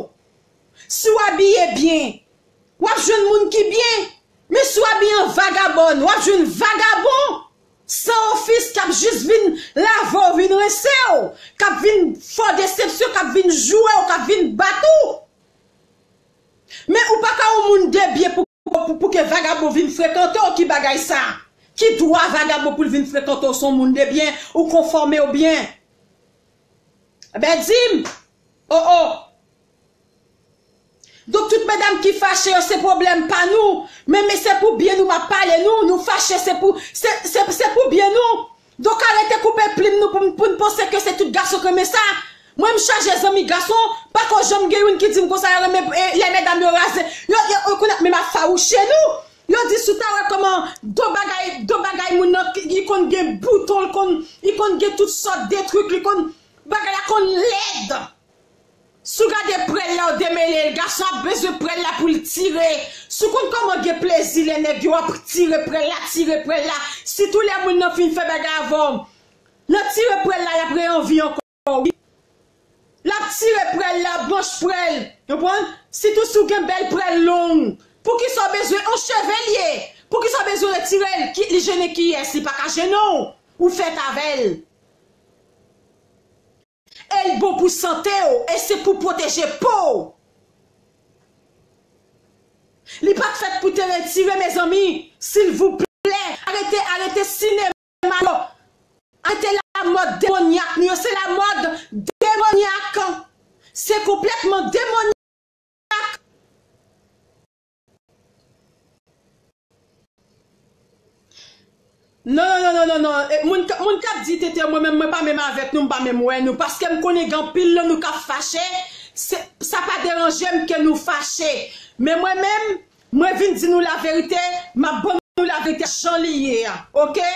Si w abiye byen, w ap jwenn moun ki byen. Men si w abiye an vagabòn, w ap jwenn vagabon san ofis k ap jis vin lave w, vin rense w, k ap vin fè w desepsyon, k ap vin joure w, k ap vin bat ou. Men ou pa ka yon moun de byen pou, pou, pou ke vagabon vin frekante w, ki bagay sa? Ki dwa vagabon pou l vin frekante w, se yon moun de byen, ou konfòme w byen? Ebyen, di m. Oh, oh. Donk, tout medam ki fache yo, se pwoblèm pa nou. Men, men se pou byen nou m ap pale nou. Nou fache, se pou, se, se, se pou byen nou. Donk, arete koupe plim nou pou, pou n panse ke se tout gason k renmen sa. Mwen, m chaje zanmi gason, pako janm gen youn ki di m konsa, yo renmen, eh, lè medam yo raze. Yo, yo, yo konnen, men m ap fawouche nou. Yo di si w ta wè kòman do bagay, do bagay moun nan, li konn gen bouton, li konn, li konn gen tout sòt de trik, li konn, bagay la konn lèd. Si w gade prèl la, w demele l, gason ap bezwen prèl la pou l tire. Si w konn kòman gen plezi lè nèg yo ap tire prèl la, tire prèl la. Sitou lè moun nan fin fè bagay avè w. Nan tire prèl la, y ap re anvi ankò, wi. L ap tire prèl la, branch prèl. Konprann? Sitou si w gen bèl prèl long. Poukisa w bezwen, yon cheve l ye? Poukisa w bezwen retire l? Ki, li jennen kiyès? Li pa ka jennen w. Ou fèt avè l. E l bon pou sante w, e se pou pwoteje po w. Li pa t fèt pou te retire, mezanmi. Silvouplè, arete, arete sinema yo. Arete lamòd demonyak nou yo. Se la Non, non, non, non, non, non. E, moun, k- moun k ap di tete, mwen menm, mwen pa menm avèk nou, m pa menm wè nou. Paske m konnen gen anpil nan nou k ap fache. Se, sa pa deranje m ke nou fache. Men mwen menm, mwen vin di nou laverite, m ap ban nou laverite jan li ye a. Oke?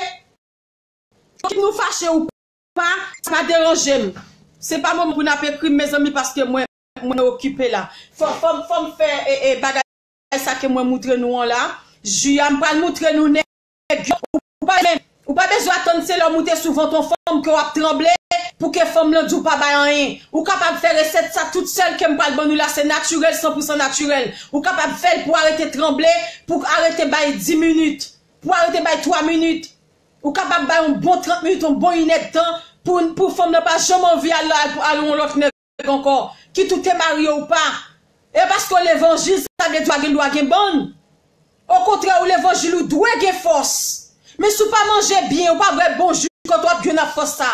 Ke nou fache ou pa, sa pa deranje m. Se pa moman pou n ap ekri m, mezanmi, paske mwen, mwen okipe la. Fò, fò, fò m fè e, e, bagay sa ke mwen moutre nou an la. Ji a, m pral moutre nou nèg yo. Ou pa, ou pa bezwen atann se lè w moute sou vant yon fanm ke w ap tranble pou ke fanm lan di w pa bay anyen. Ou kapab fè resèt sa tout sèl ke m pral ban nou la, se natirèl, san pou san natirèl. Ou kapab fè l pou arete tranble, pou arete bay dis minit, pou arete bay twa minit. Ou kapab bay yon bon trant minit, yon bon inèdtan pou, pou fanm nan pa janm anvi al, al, al yon lòt nèg ankò, kit ou te marye ou pa. E paske w levanjil, sa vle di w pa gen dwa gen bann. Okontrè, ou levanjil ou dwe gen fòs. Men si w pa manje byen, ou pa bwè bon ji, kote w ap jwenn ak fòs sa?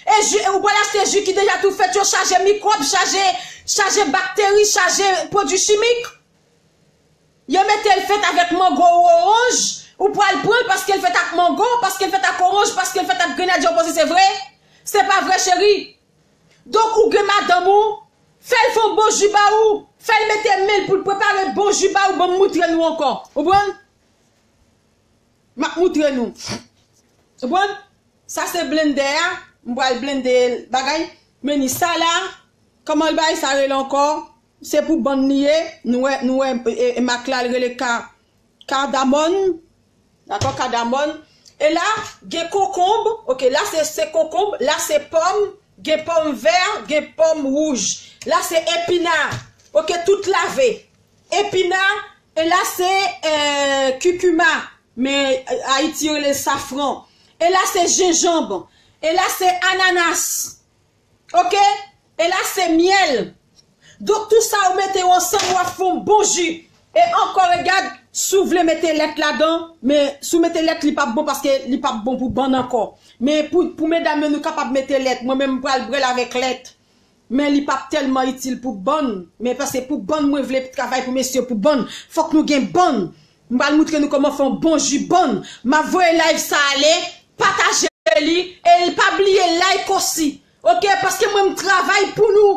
E ji, ou pral achte ji ki deja tou fèt yo, chaje mikwòb, chaje, chaje bakteri, chaje pwodui chimik. Yo mete l fèt avèk mango ou oranj, ou pral pran l paske l fèt ak mango, paske l fèt ak oranj, paske l fèt ak grenadye, ou panse se vre? Se pa vre, cheri. Donk, ou gen madanm ou, fè l fè yon bon ji ba ou, fè l mete men l pou l prepare bon ji ba ou, ban m moutre nou ankò. Ou konprann? M ap moutre nou. Ou konprann? Sa se blendè a. M pral blende bagay. Men ni sa la. Kòman l bagay sa rele ankò? Se pou bann li ye. Nou wè, nou wè, e, e, mak la l rele ka, kadamòn. Dakò, kadamòn. E la, gen konkonb. Oke, la se, se konkonb. La se pòm. Gen pòm vè, gen pòm wouj. La se epina. Oke, tout lave. Epina, e la se, eh, kikima, men, eh, Ayiti yo rele l safran. E la se jenjanm. E la se ananas. Oke? E la se myèl. Donk, tou sa ou mete yo ansanm, w ap fè yon bon ji. E ankò, regad, si w vle mete lèt ladan, men si w mete lèt, li p ap bon paske li p ap bon pou bann ankò. Men pou, pou medam yo, nou kapab mete lèt. Mwen menm, m pral bwè l avèk lèt. Men li p ap tèlman itil pou bann. Men paske pou bann, mwen vle travay pou mesye pou bann. Fòk nou gen bann. M pral moutre nou kòman fè yon bon ji bann. M ap voye live sa ale, pataje li, e pa bliye like osi. Oke, paske mwen m travay pou nou.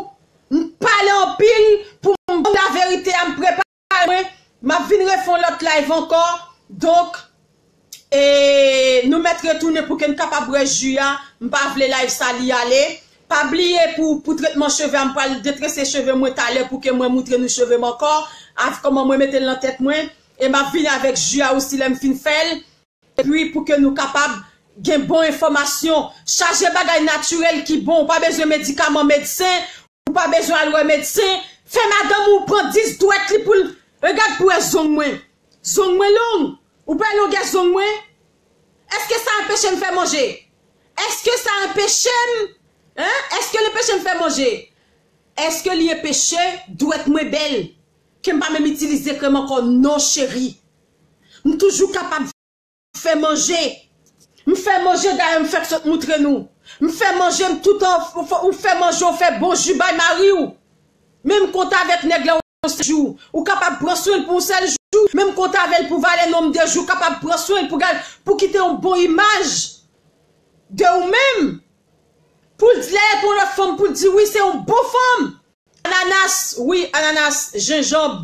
M pale anpil pou m ban laverite a, m prepare mwen. M ap vin refè yon lòt live ankò. Donk, e nou mèt retounen pou ke n kapab wè ji a. M pa vle live sa li ale. Pa bliye pou, pou tretman cheve a, m pral detrese cheve mwen talè pou ke mwen moutre nou cheve m ankò, avèk kòman mwen mete l nan tèt mwen. E m ap vini avèk ji a osi lè m fin fè l. Epi pou ke nou kapab gen bon enfòmasyon. Chaje bagay natirèl ki bon. Ou pa bezwen medikaman medsen. Ou pa bezwen al wè medsen. Fè madanm ou pran dis dwèt li pou l. Regad pou wè zong mwen. Zong mwen long. Ou pa wè longè zong mwen? Èske sa anpeche m fè manje? Èske sa anpeche m? Hein? Èske l anpeche m fè manje? Èske li anpeche dwèt mwen bèl? Ke m pa menm itilize krèm ankò? Non, cheri. M toujou kapab fè manje. M fè manje, dayè m fèk sot moutre nou. M fè manje, m toutan, ou fè, ou fè manje, ou fè bon ji bay mari w. Men m kontan avèk nèg la yon sèl jou. Ou kapab pran swen l pou yon sèl jou. Men m kontan avè l pou valè nonm de jou. Ou kapab pran swen l pou gad, pou kite yon bon imaj de ou menm. Pou l di lè pou yon lòt fanm, pou l di wi, se yon bon fanm. Ananas, wi, ananas, jenjanm.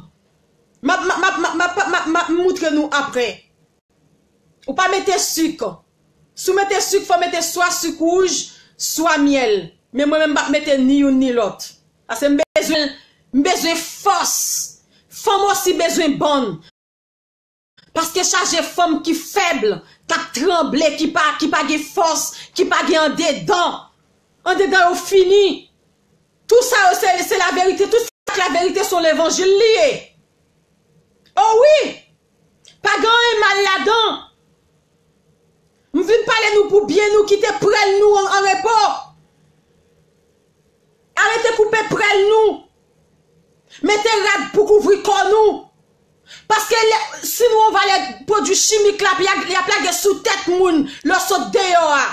M ap, m ap, m ap moutre nou aprè. Ou pa mete sik. Si w mete sik, fò w mete swa sik wouj, swa myèl. Men mwen menm, m p ap mete ni youn ni lòt. Paske m bezwen, m bezwen fòs. Fanm osi bezwen bann. Paske chaje fanm ki fèb, k ap tranble, ki pa, ki pa gen fòs, ki pa gen andedan. Andedan yo fini. Tou sa yo, se, se laverite. Tout sa k laverite, se yon levanjil li ye. O wi! Pa gen anyen mal ladan. M vin pale nou pou byen nou, kite prèl nou an, an repo. Arete koupe prèl nou. Mete rad pou kouvri kò nou. Paske lè, si nou anvale pwodui chimik la, y ap, y ap lage sou tèt moun lè w sot deyò a.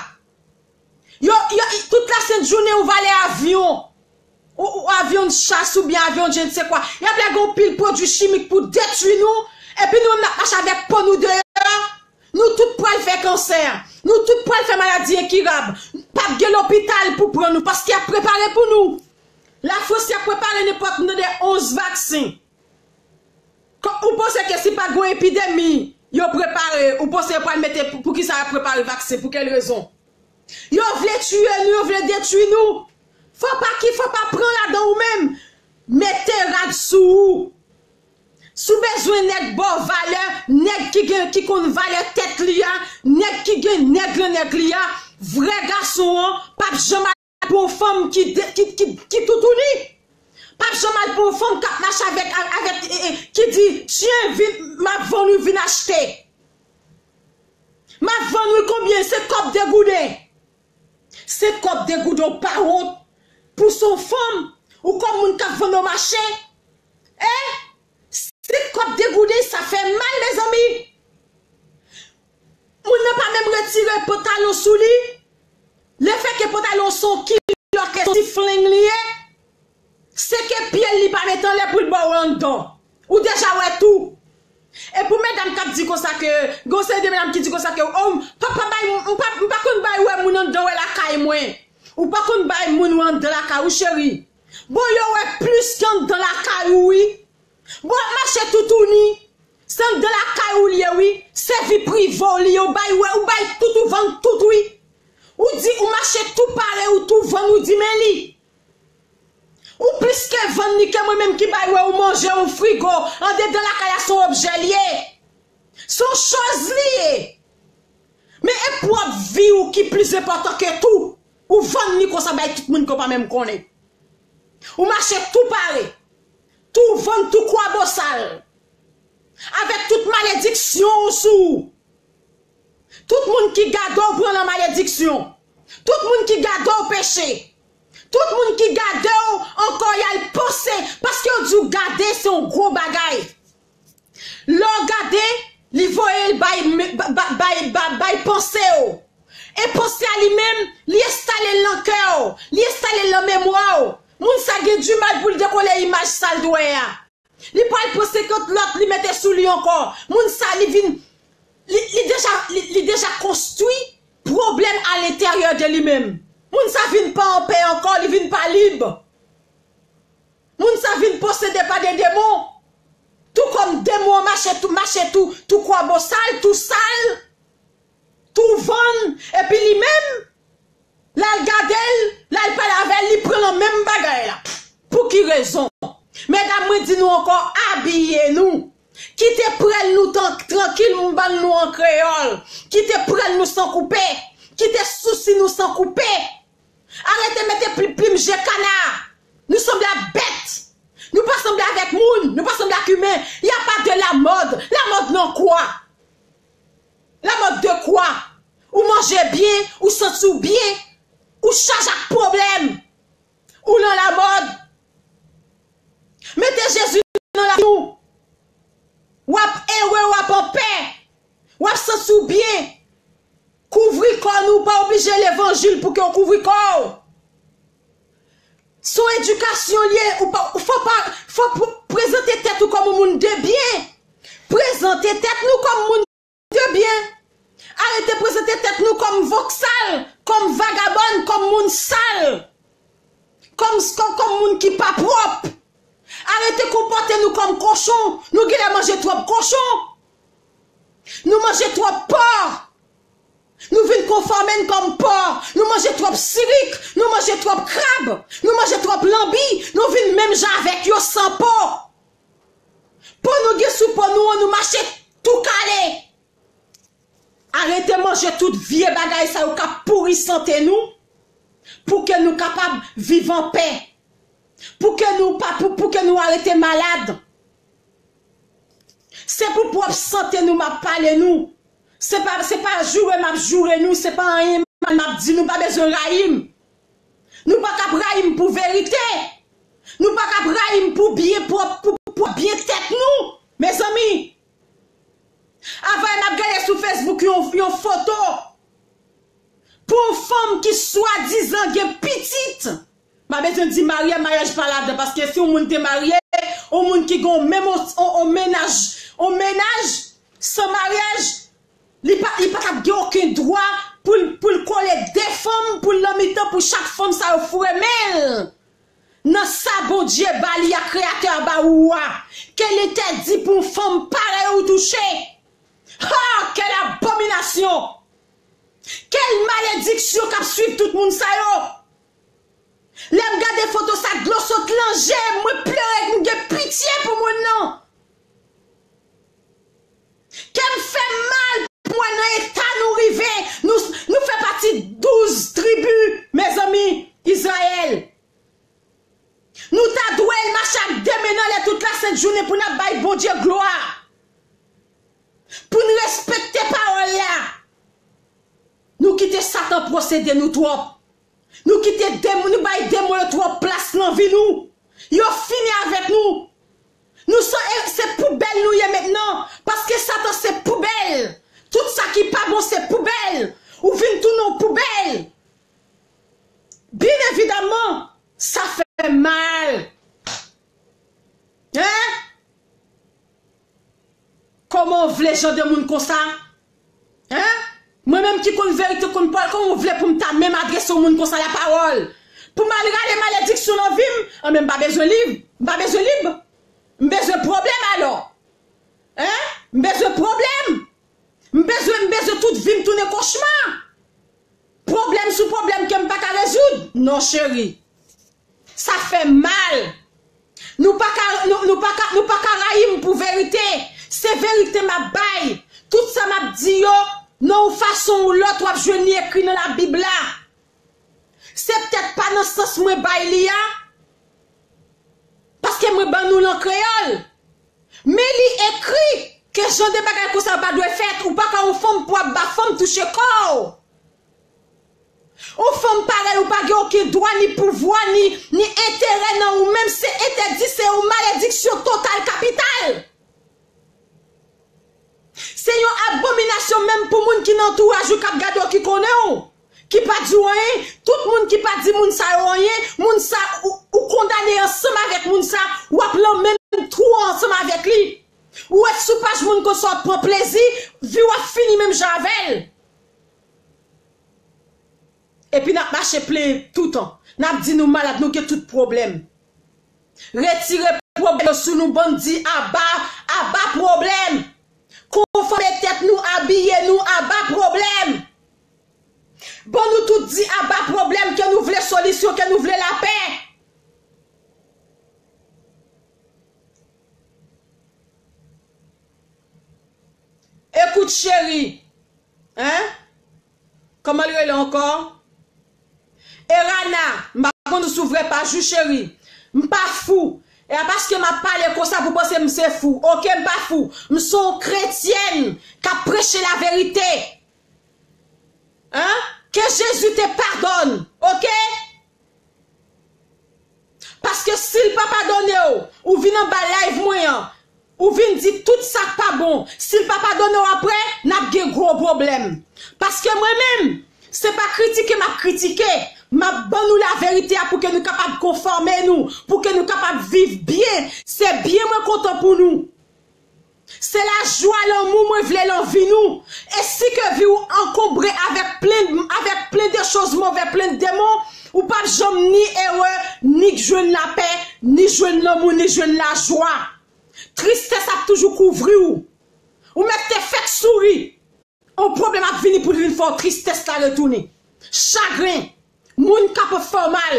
Yo, yo, tout lasent jounen ou vale avyon, ou, ou avyon de chas oubyen avyon je ne sais quoi. Y ap lage yon pil pwodui chimik pou detwi nou, epi nou menm n ap mache avèk po nou deyò. Nou Nou tout pral fè kansè. Nou tout pral fè maladi enkirab. P ap gen lopital pou pran nou paske y ap prepare pou nou. Lafrans y ap prepare nenpòt nou de onz vaksen. Kò- Ou panse ke si pa gen epidemi, yo prepare, ou panse yo pral mete pou, pou ki sa y ap prepare vaksen? Pou kèl rezon? Yo vle tiye nou, yo vle detwi nou. Fò pa ki, fò pa pran ladan ou menm. Mete rad sou ou. Si w bezwen nèg ba w valè, nèg ki gen, ki konn valè tèt li a, nèg ki gen nèg nan nèg li a, vrè gason an p ap janm al pou yon fanm ki, de- ki, ki, ki toutouni. P ap janm al pou yon fanm k ap mache avèk, avèk, e, e, ki di, tyen, vin, m ap vann ou, vin achte. M ap vann ou konbyen? Se kòb degouden. Se kòb degouden, ou pa wont pou se yon fanm, ou kòm moun k ap vann nan mache. E? Se kòb degouden, sa fè mal, mezanmi. Moun nan pa menm retire pantalon sou li. Lefètke pantalon se yon kilòt, se yon ti flenng li ye. Se ke pye l li pa mete anlè pou l ba w anndan. Ou deja wè tou. E pou medam k ap di konsa ke, gen yon seri de medam ki di konsa ke, oh, m pa, pa bay, m pa, m pa konn bay wè moun anndan wè lakay mwen. Ou pa konn bay moun wè anndan lakay ou, cheri. Bon, yo wè plis ke anndan lakay ou, wi. Bon, w ap mache toutouni. Se anndan lakay ou l ye, wi. Se vi prive w li ye, ou bay wè, ou bay tout, ou vann tout, wi. Ou di, ou mache tou pare, ou tou vann, ou di, men li. Ou plis ke vann li ke mwen menm ki bay wè ou manje, ou frigo. Andedan lakay la, se yon objè li ye. Se yon choz li ye. Men e pwòp vi w ki plis enpòtan ke tou. Ou vann li konsa bay tout moun ke w pa menm konnen. Ou mache tou pare. Tou vann, tou kwabosal. Avèk tout malediksyon w sou ou. Tout moun ki gade w pran nan malediksyon. Tout moun ki gade w peche. Tout moun ki gade w ankò y al panse, paske yo di w gade se yon gwo bagay. Lè w gade, li voye l bay, bay, bay, bay, bay panse w. E panse a li menm, li enstale l nan kè w, li enstale l nan memwa w. Moun sa gen dimal pou l dekole imaj sa l t wè a. Li pral pran senkant lòt, li mete sou li ankò. Moun sa, li vin, li, li deja, li, li deja konstwi pwoblèm alenteryè de li menm. Moun sa vin pa anpè ankò, li vin pa lib. Moun sa vin posede pa de demon. Tou kòm demon an mache tou, mache tou, tou kwabosal, tou sal, tou vann, epi li menm, l al gade l, l al pale avè l, li pran nan menm bagay la. Pou ki rezon? Medam, mwen di nou ankò, abiye nou. Kite prèl nou tan- trankil, m ban nou an kreyòl. Kite prèl nou san koupe. Kite sousi nou san koupe. Arete mete plim, plim je kana. Nou sanble ak bèt. Nou pa sanble avèk moun. Nou pa sanble ak imen. Y a pas de la mode. La mode nan kwa? La mode de quoi? Ou manje byen, ou santi w byen, ou chaje ak pwoblèm. Ou nan la mode. Mete Jezi nan lavi w. W ap ere, w ap anpè. W ap santi w byen. Kouvri kò nou, pa oblije levanjil pou ke w kouvri kò w. Se yon edikasyon l ye, ou pa, fò pa, fò pr- prezante tèt ou kòm yon moun de byen. Prezante tèt nou kòm moun de byen. Arete prezante tèt nou kòm voksal, kòm vagabòn, kòm moun sal, kòm, kòm, kòm moun ki pa pwòp. Arete konpòte nou kòm kochon. Nou genlè manje twòp kochon. Nou manje twòp pò. Nou vin konfòme n kòm pò. Nou manje twòp sirik. Nou manje twòp krab. Nou manje twòp lanbi. Nou vin menm jan avèk yo san po. Po nou gen sou po nou an, nou mache tou kale. Arete manje tout vye bagay sa yo k ap pouri sante nou, pou ke nou kapab viv anpè, pou ke nou pa, pou, pou ke nou arete malad. Se pou pwòp sante nou m ap pale nou. Se pa, se pa joure m ap joure nou, se pa anyen mal m ap di nou, pa bezwen rayi m. Nou pa k ap rayi m pou verite. Nou pa k ap rayi m pou byen pwòp, pou, pou byen tèt nou. Mezanmi, avè n ap gade sou Facebook yon, yon foto pou yon fanm ki swadizan gen pitit. M pa bezwen di marye, maryaj pa ladan, paske si yon moun te marye, yon moun ki gen yon menm, yon, yon, yon mennaj, yon mennaj san maryaj, Li pa, li pa t ap gen okenn dwa pou l, pou l kole de fanm, pou l nan mitan, pou chak fanm sa yo foure men l nan sa Bondye ba li a, Kreyatè a ba ou a, ke l entèdi pou yon fanm parèy ou touche. Ha! Quelle abomination! Quelle malédiction k ap swiv tout moun sa yo? Lè m gade foto sa, dlo sot lan je m, mwen plere, m gen pitye pou moun nan. Kè m fè m mal pou mwen nan eta nou rive. Nou, nou fè pati douz tribi, mezanmi, Izrayèl. Nou ta dwe mache ak de men anlè tout lasent jounen pou n ap bay Bondye glwa. Pou n respekte pawòl la. Nou kite Satan posede nou twòp. Nou kite demon, nou bay demon yo twòp plas nan vi nou. Yo fini avèk nou. Nou se, e, se poubèl nou ye mentnan. Paske Satan se poubèl. Tout sa ki pa bon se poubèl. Ou vin tounen yon poubèl. Byen evidaman, sa fè mal. Hein? Kòman w vle jan de moun konsa? Hein? Mwen menm ki konn verite, konn pawòl, kòman w vle pou m ta menm adrese yon moun konsa lapawòl? Pou m al rale malediksyon nan vi m? Anben, m pa bezwen liv. M pa bezwen lib. M bezwen pwoblèm alò. Hein? M bezwen pwoblèm. M bezwen, m bezwen tout vi m tounen kochma. Pwoblèm sou pwoblèm ke m pa ka rezoud. Non, cheri. Sa fè mal. Nou pa ka, nou, nou pa ka, nou pa ka rayi m pou verite. Se verite m ap bay. Tout sa m ap di yo, nan yon fason ou lòt, w ap jwenn li ekri nan Labib la. Se petèt pa nan sans mwen bay li a, paske mwen ban nou l an kreyòl. Men li ekri ke jan de bagay konsa pa dwe fèt. Ou pa ka yon fanm pou ap ba fanm touche kò w. Yon fanm parèy ou pa gen okenn dwa, ni pouvwa, ni, ni enterè nan ou menm. Se entèdi, se yon malediksyon total kapital. Se yon abominasyon menm pou moun ki nan antouraj ou k ap gade w ki konnen w, ki pa di w anyen. Tout moun ki pa di moun sa yo anyen, moun sa ou, ou kondane ansanm avèk moun sa, w ap lan menm twou an ansanm avèk li. Ou wè sou paj moun konsa w ap pran plezi, vi w ap fini menm jan avè l. Epi n ap mache plenyen toutan. N ap di nou malad, nou gen tout pwoblèm. Retire pwoblèm yo sou nou, bann di aba, aba pwoblèm. Konfòme tèt nou, abiye nou, aba pwoblèm. Ban nou tout di aba pwoblèm, ke nou vle solisyon, ke nou vle lapè. Ekout cheri. Hein? Kòman l rele ankò? Erana, m pa konn ou sou vrè paj ou cheri. M pa fou. E a paske m ap pale konsa pou panse m se fou. Oke, m pa fou. M se yon kretyèn k ap preche laverite. Hein? Que Jésus te pardonne. Oke? Paske si l pa padone w, ou vin anba live mwen an, ou vin di tout sa k pa bon, si l pa padone w apre, n ap gen gwo pwoblèm. Paske mwen menm, se pa kritike m ap kritike, m ap ban nou laverite a pou ke nou kapab konfòme nou, pou ke nou kapab viv byen. Se byen mwen kontan pou nou. Se lajwa, lanmou mwen vle lan vi nou. E si ke vi w ankonbre avèk plen, avèk plen de choz move, plen de demon, ou p ap janm ni ere, ni jwenn lapè, ni jwenn lanmou, ni jwenn lajwa. Tristès ap toujou kouvri w. Ou mèt te fèk souri. Yon pwoblèm ap vini pou l vin fè w tristès la retounen. Chagren, moun k ap fè w mal.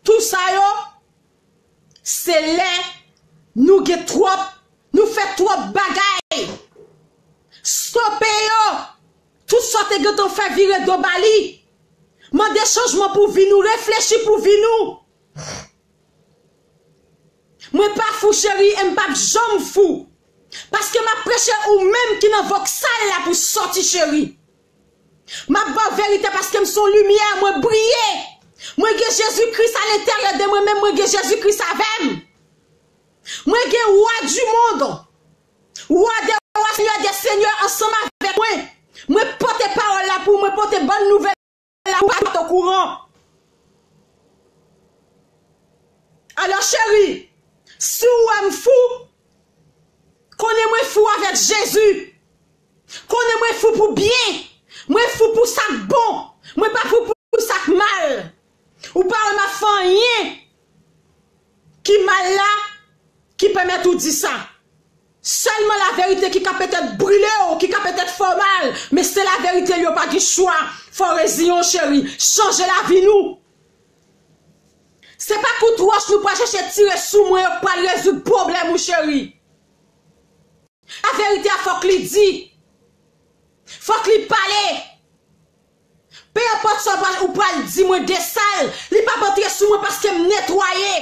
Tou sa yo, se lè nou gen twòp, nou fè twòp bagay. Stope yo. Tout sa w te gentan fè, vire do ba li. Mande chanjman pou vi nou, reflechi pou vi nou. Mwen pa fou cheri e m p ap janm fou. Paske m ap preche ou menm ki nan vòksal la pou sòti cheri. M ap ba w verite paske m se yon limyè, mwen briye. Mwen gen Jezi Kris a lenteryè de mwen, men mwen gen Jezi Kris avè m. Mwen gen Wa di mond, Wa dè wa, Senyè dè senyè ansanm avèk mwen. Mwen pote pawòl la pou mwen pote bòn nouvèl la pou pa t okouran. Alò cheri, si w wè m fou, konnen mwen fou avèk Jezi. Konnen mwen fou pou byen. Mwen fou pou sa k bon. Mwen pa fou pou sa k mal. Ou pa wè m ap fè anyen ki mal la ki pèmèt ou di sa. Sèlman laverite ki ka petèt brile w, ki ka petèt fè w mal, men se laverite l, yo pa gen chwa. Fò w reziyen w, cheri. Chanje lavi nou. Se pa kout wòch nou pral chèche tire sou mwen yo k pral rezoud pwoblèm ou, cheri. Laverite a fòk li di. Fòk li pale. Pe enpòt sa ou pral, ou pral di mwen de sal, li p ap antre sou mwen paske m netwaye,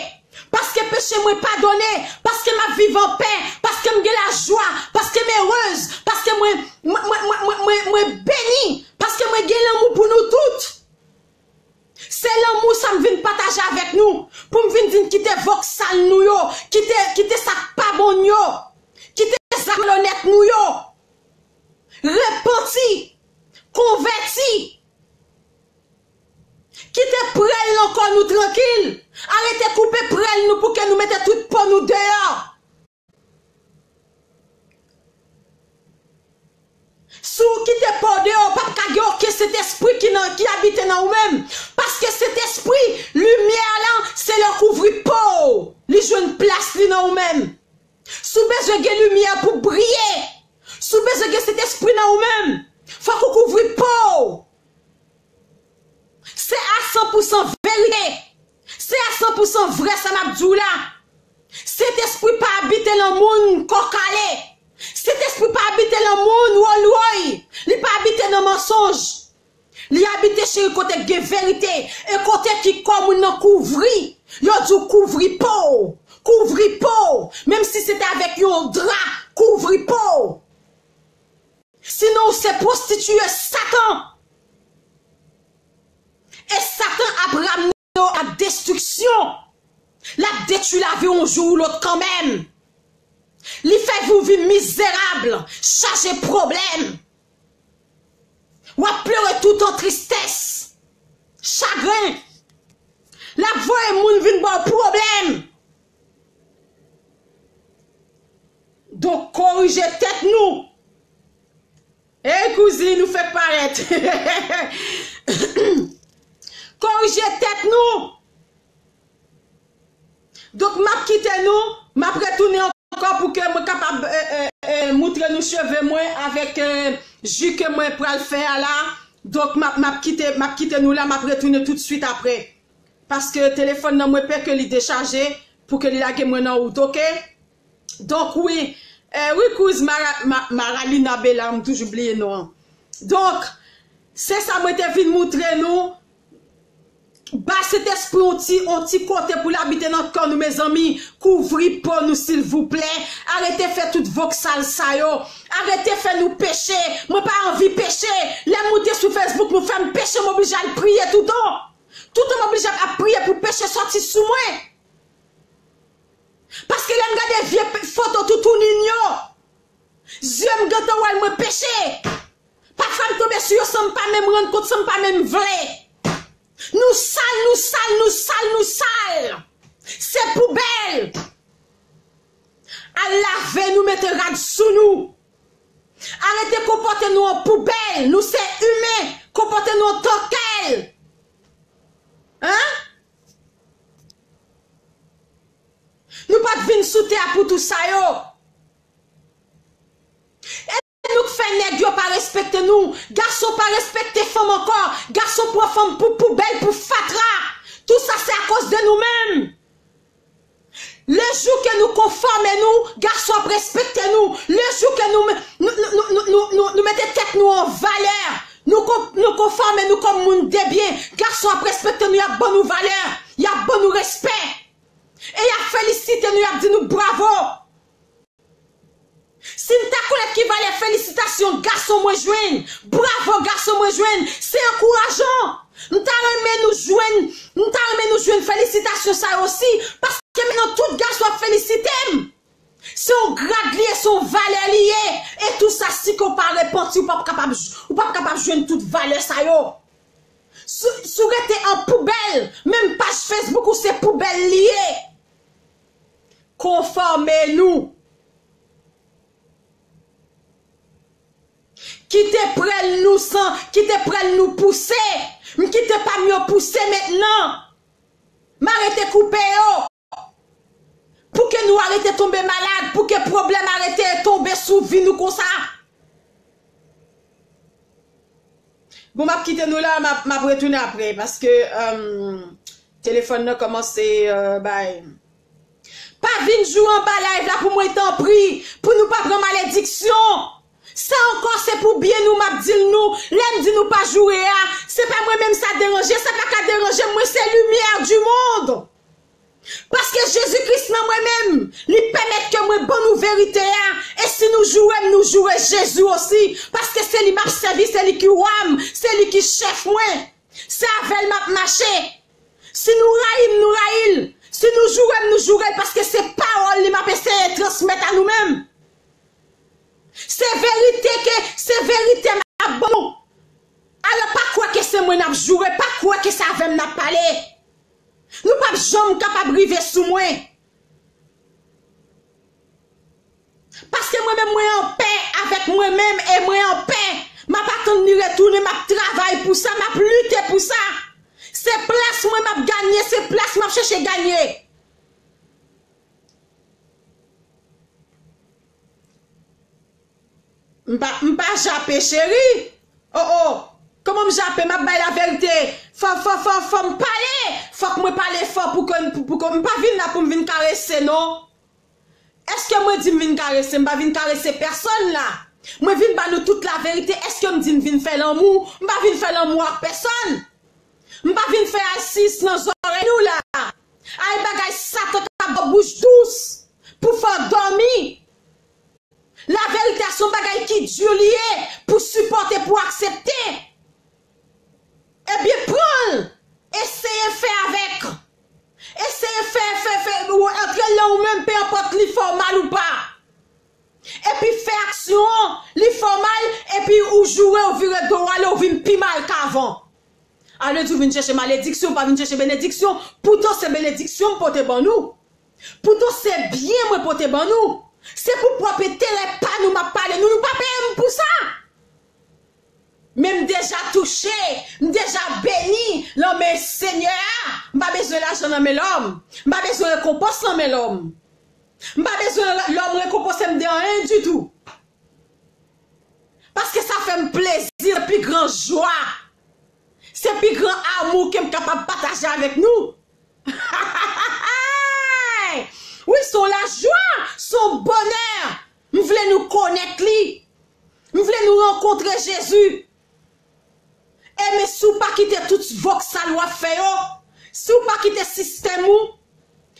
paske peche mwen padone, paske m ap viv anpè, paske m gen lajwa, paske m erez, paske mwen, mwen, mwen beni, paske mwen gen lanmou pou nou tout. Se lanmou sa m vin pataje avèk nou, pou m vin di n kite voksal nou yo, kite, kite sa k pa bon n yo, kite zak malonèt nou yo. Repanti, konvèti. Kite prèl nan kò nou trankil. Arete koupe prèl nou pou ke nou mete tout po nou deyò. Si w kite po w deyò, p ap ka gen okenn Sentespri ki nan, ki abite nan ou menm. Paske Sentespri, limyè a la, se lè w kouvri po w, li jwenn plas li nan ou menm. Si w bezwen gen limyè pou briye, si w bezwen gen Sentespri nan ou menm, fòk ou kouvri po w. Se a san pou san verite. Se a san pou san vrè sa m ap di w la. Sentespri pa abite nan moun kò kale. Sentespri pa abite nan moun woywoy. Li pa abite nan mansonj. Li abite, cheri, kote k gen verite. E kote ki kò moun nan kouvri. Yo di w kouvri po w. Kouvri po w. Menm si se te avèk yon dra, kouvri po w. Sinon, w se pwostitiye Satan. E Satan ap ramne w a destriksyon. L ap detwi lavi w yon jou ou lòt kanmenm. Li fè vi w vin mizerab, chaje pwoblèm. W ap plere toutan, tristès, chagren. L ap voye moun vin ba w pwoblèm. Donk, korije tèt nou. Ey, kouzin, ou fèk parèt. Korije tèt nou. Donk, m ap kite nou, m ap retounen ankò pou ke mwen kapab, e, e, e, moutre nou cheve mwen avèk, e, ji ke mwen pral fè a la. Donk, m ap, m ap kite, m ap kite nou la, m ap retounen toutswit apre. Paske telefòn nan mwen pè ke li dechaje pou ke li lage mwen nan wout, oke? Donk, wi. Eh, wi, kouz Mara-, Ma-, Maralina Bela, m toujou bliye non an. Donk, se sa mwen te vin moutre nou. Ba Sentespri on ti, on ti kote pou l abite nan kè nou, mezanmi. Kouvri po nou, silvouplè. Arete fè tout voksal sa yo. Arete fè nou peche. Mwen pa anvi peche. Lè m moute sou Facebook, nou fè m peche, m oblije al priye toutan. Toutan m oblije ap, ap priye pou peche sòti sou mwen. Paske lè m gade vye pe-, foto toutouni n yo, zye m gentan wè l mwen peche. Pafwa m tonbe sou yo san m pa menm rann kont, san m pa menm vle. Nou sal, nou sal, nou sal, nou sal. Se poubèl. Al lave nou, mete rad sou nou. Arete konpòte nou an poubèl. Nou se imen. Konpòte nou an tòkèl. Hein? Nou pa t vin sou tè a pou tou sa yo. E nou k fè nèg yo pa respekte nou. Gason pa respekte fanm ankò. Gason pran fanm pou poubèl, pou fatra. Tou sa se akoz de nou menm. Le jou ke nou konfòme nou, gason ap respekte nou. Le jou ke nou, nou, nou mete tèt nou an valè, nou kon-, nou konfòme nou kòm moun de byen, gason ap respekte nou, y ap ban nou valè, y ap ban nou respè. E y ap felisite nou, y ap di nou bravo. Si n ta konnen ki valè felisitasyon gason mwen jwenn, bravo gason mwen jwenn, se ankourajan. M ta renmen nou jwenn, m ta renmen nou jwenn felisitasyon sa yo osi, paske mentnan tout gason ap felisite m. Se yon grad li ye, se yon valè li ye. E tou sa, si ke w pa repanti, ou p ap kapab, ou p ap kapab jwenn tout valè sa yo. Si, si w rete an poubèl, menm paj Facebook ou se poubèl li ye. Konfòme nou. san ki te pral nou pouse. M kite pa m yo pouse mentnan. M arete koupe yo. Pou ke nou arete tonbe malad, pou ke pwoblèm arete tonbe sou vi nou konsa. Bon, m ap kite nou la, m ap, m ap retounen apre, paske, um, telefòn nan kòmanse, uh, bay. Pa vin joure anba live la pou mwen, tanpri, pou nou pa pran malediksyon. Sa ankò, se pou byen nou, m ap di l nou. Lè m di nou pa joure a, se pa mwen menm sa deranje, sa pa ka deranje m, mwen se limyè di mond. Paske Jezi Kris nan mwen menm, li pèmèt ke mwen ban nou verite a. E si nou joure m, nou joure Jezi osi. Paske se li m ap sèvi, se li ki wa m, se li ki chèf mwen. Se avè l m ap mache. Si nou rayi m, nou rayi l. Si nou joure m, nou joure l, paske se pawòl li m ap eseye transmèt a nou menm. Se verite ke, se verite m ap ban nou. Alò, pa kwè ke se mwen n ap joure, pa kwè ke se avè m n ap pale. Nou p ap janm kapab rive sou mwen. Paske mwen menm, mwen anpè avèk mwen menm e mwen anpè. M ap atann li retounen, m ap travay pou sa, m ap lite pou sa. Se plas mwen m ap ganye, se plas m ap chèche ganye. M pa, m pa jape, cheri. Oh, oh. Kòman m jape? M ap bay laverite. Fò, fò, fò, fò m pale. Fòk mwen pale fò pou ke, pou, pou ke m pa vin la pou m vin karese, non. Èske mwen di m vin karese? M pa vin karese pèsonn la. Mwen vin ba nou tout laverite. Èske m di m vin fè lanmou? M pa vin fè lanmou ak pèsonn. M pa vin fè asis nan zòrèy nou la. Ay bagay Satan k ap ba w bouch dous pou fè w dòmi. Laverite a se yon bagay ki di li ye pou sipòte, pou aksepte. Ebyen, pran l. Eseye fè avèk. Eseye fè, fè, fè, ou antre l nan ou menm, pe enpòt li fè w mal ou pa. Epi fè aksyon an, li fè w mal, epi ou joure, ou vire do w ale, ou vin pi mal k avan. Ale di w vin chèche malediksyon, ou pa vin chèche benediksyon. Poutan se benediksyon m pote ban nou. Poutan se byen mwen pote ban nou. Se pou pwòp enterè pa nou m ap pale nou. Nou pa peye m pou sa. Men m deja touche, m deja beni nan men Senyè a. M pa bezwen lajan nan men lòm. M pa bezwen rekonpans nan men lòm. M pa bezwen lòm rekonpanse m de anyen ditou. Paske sa fè m plezi, se pi gran jwa. Se pi gran amou ke m kapab pataje avèk nou. Wi, se yon lajwa, se yon bonè. M vle nou konèt li. M vle nou rankontre Jezi. E men si w pa kite tout vòksal w ap fè yo, si w pa kite sistèm ou,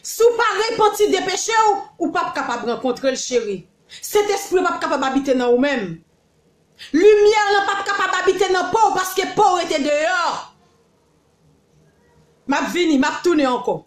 si w pa repanti de peche w, ou p ap kapab rankontre l, cheri. Sentespri p ap kapab abite nan ou menm. Limyè lan p ap kapab abite nan po w paske po w rete deyò. M ap vini, m ap tounen ankò.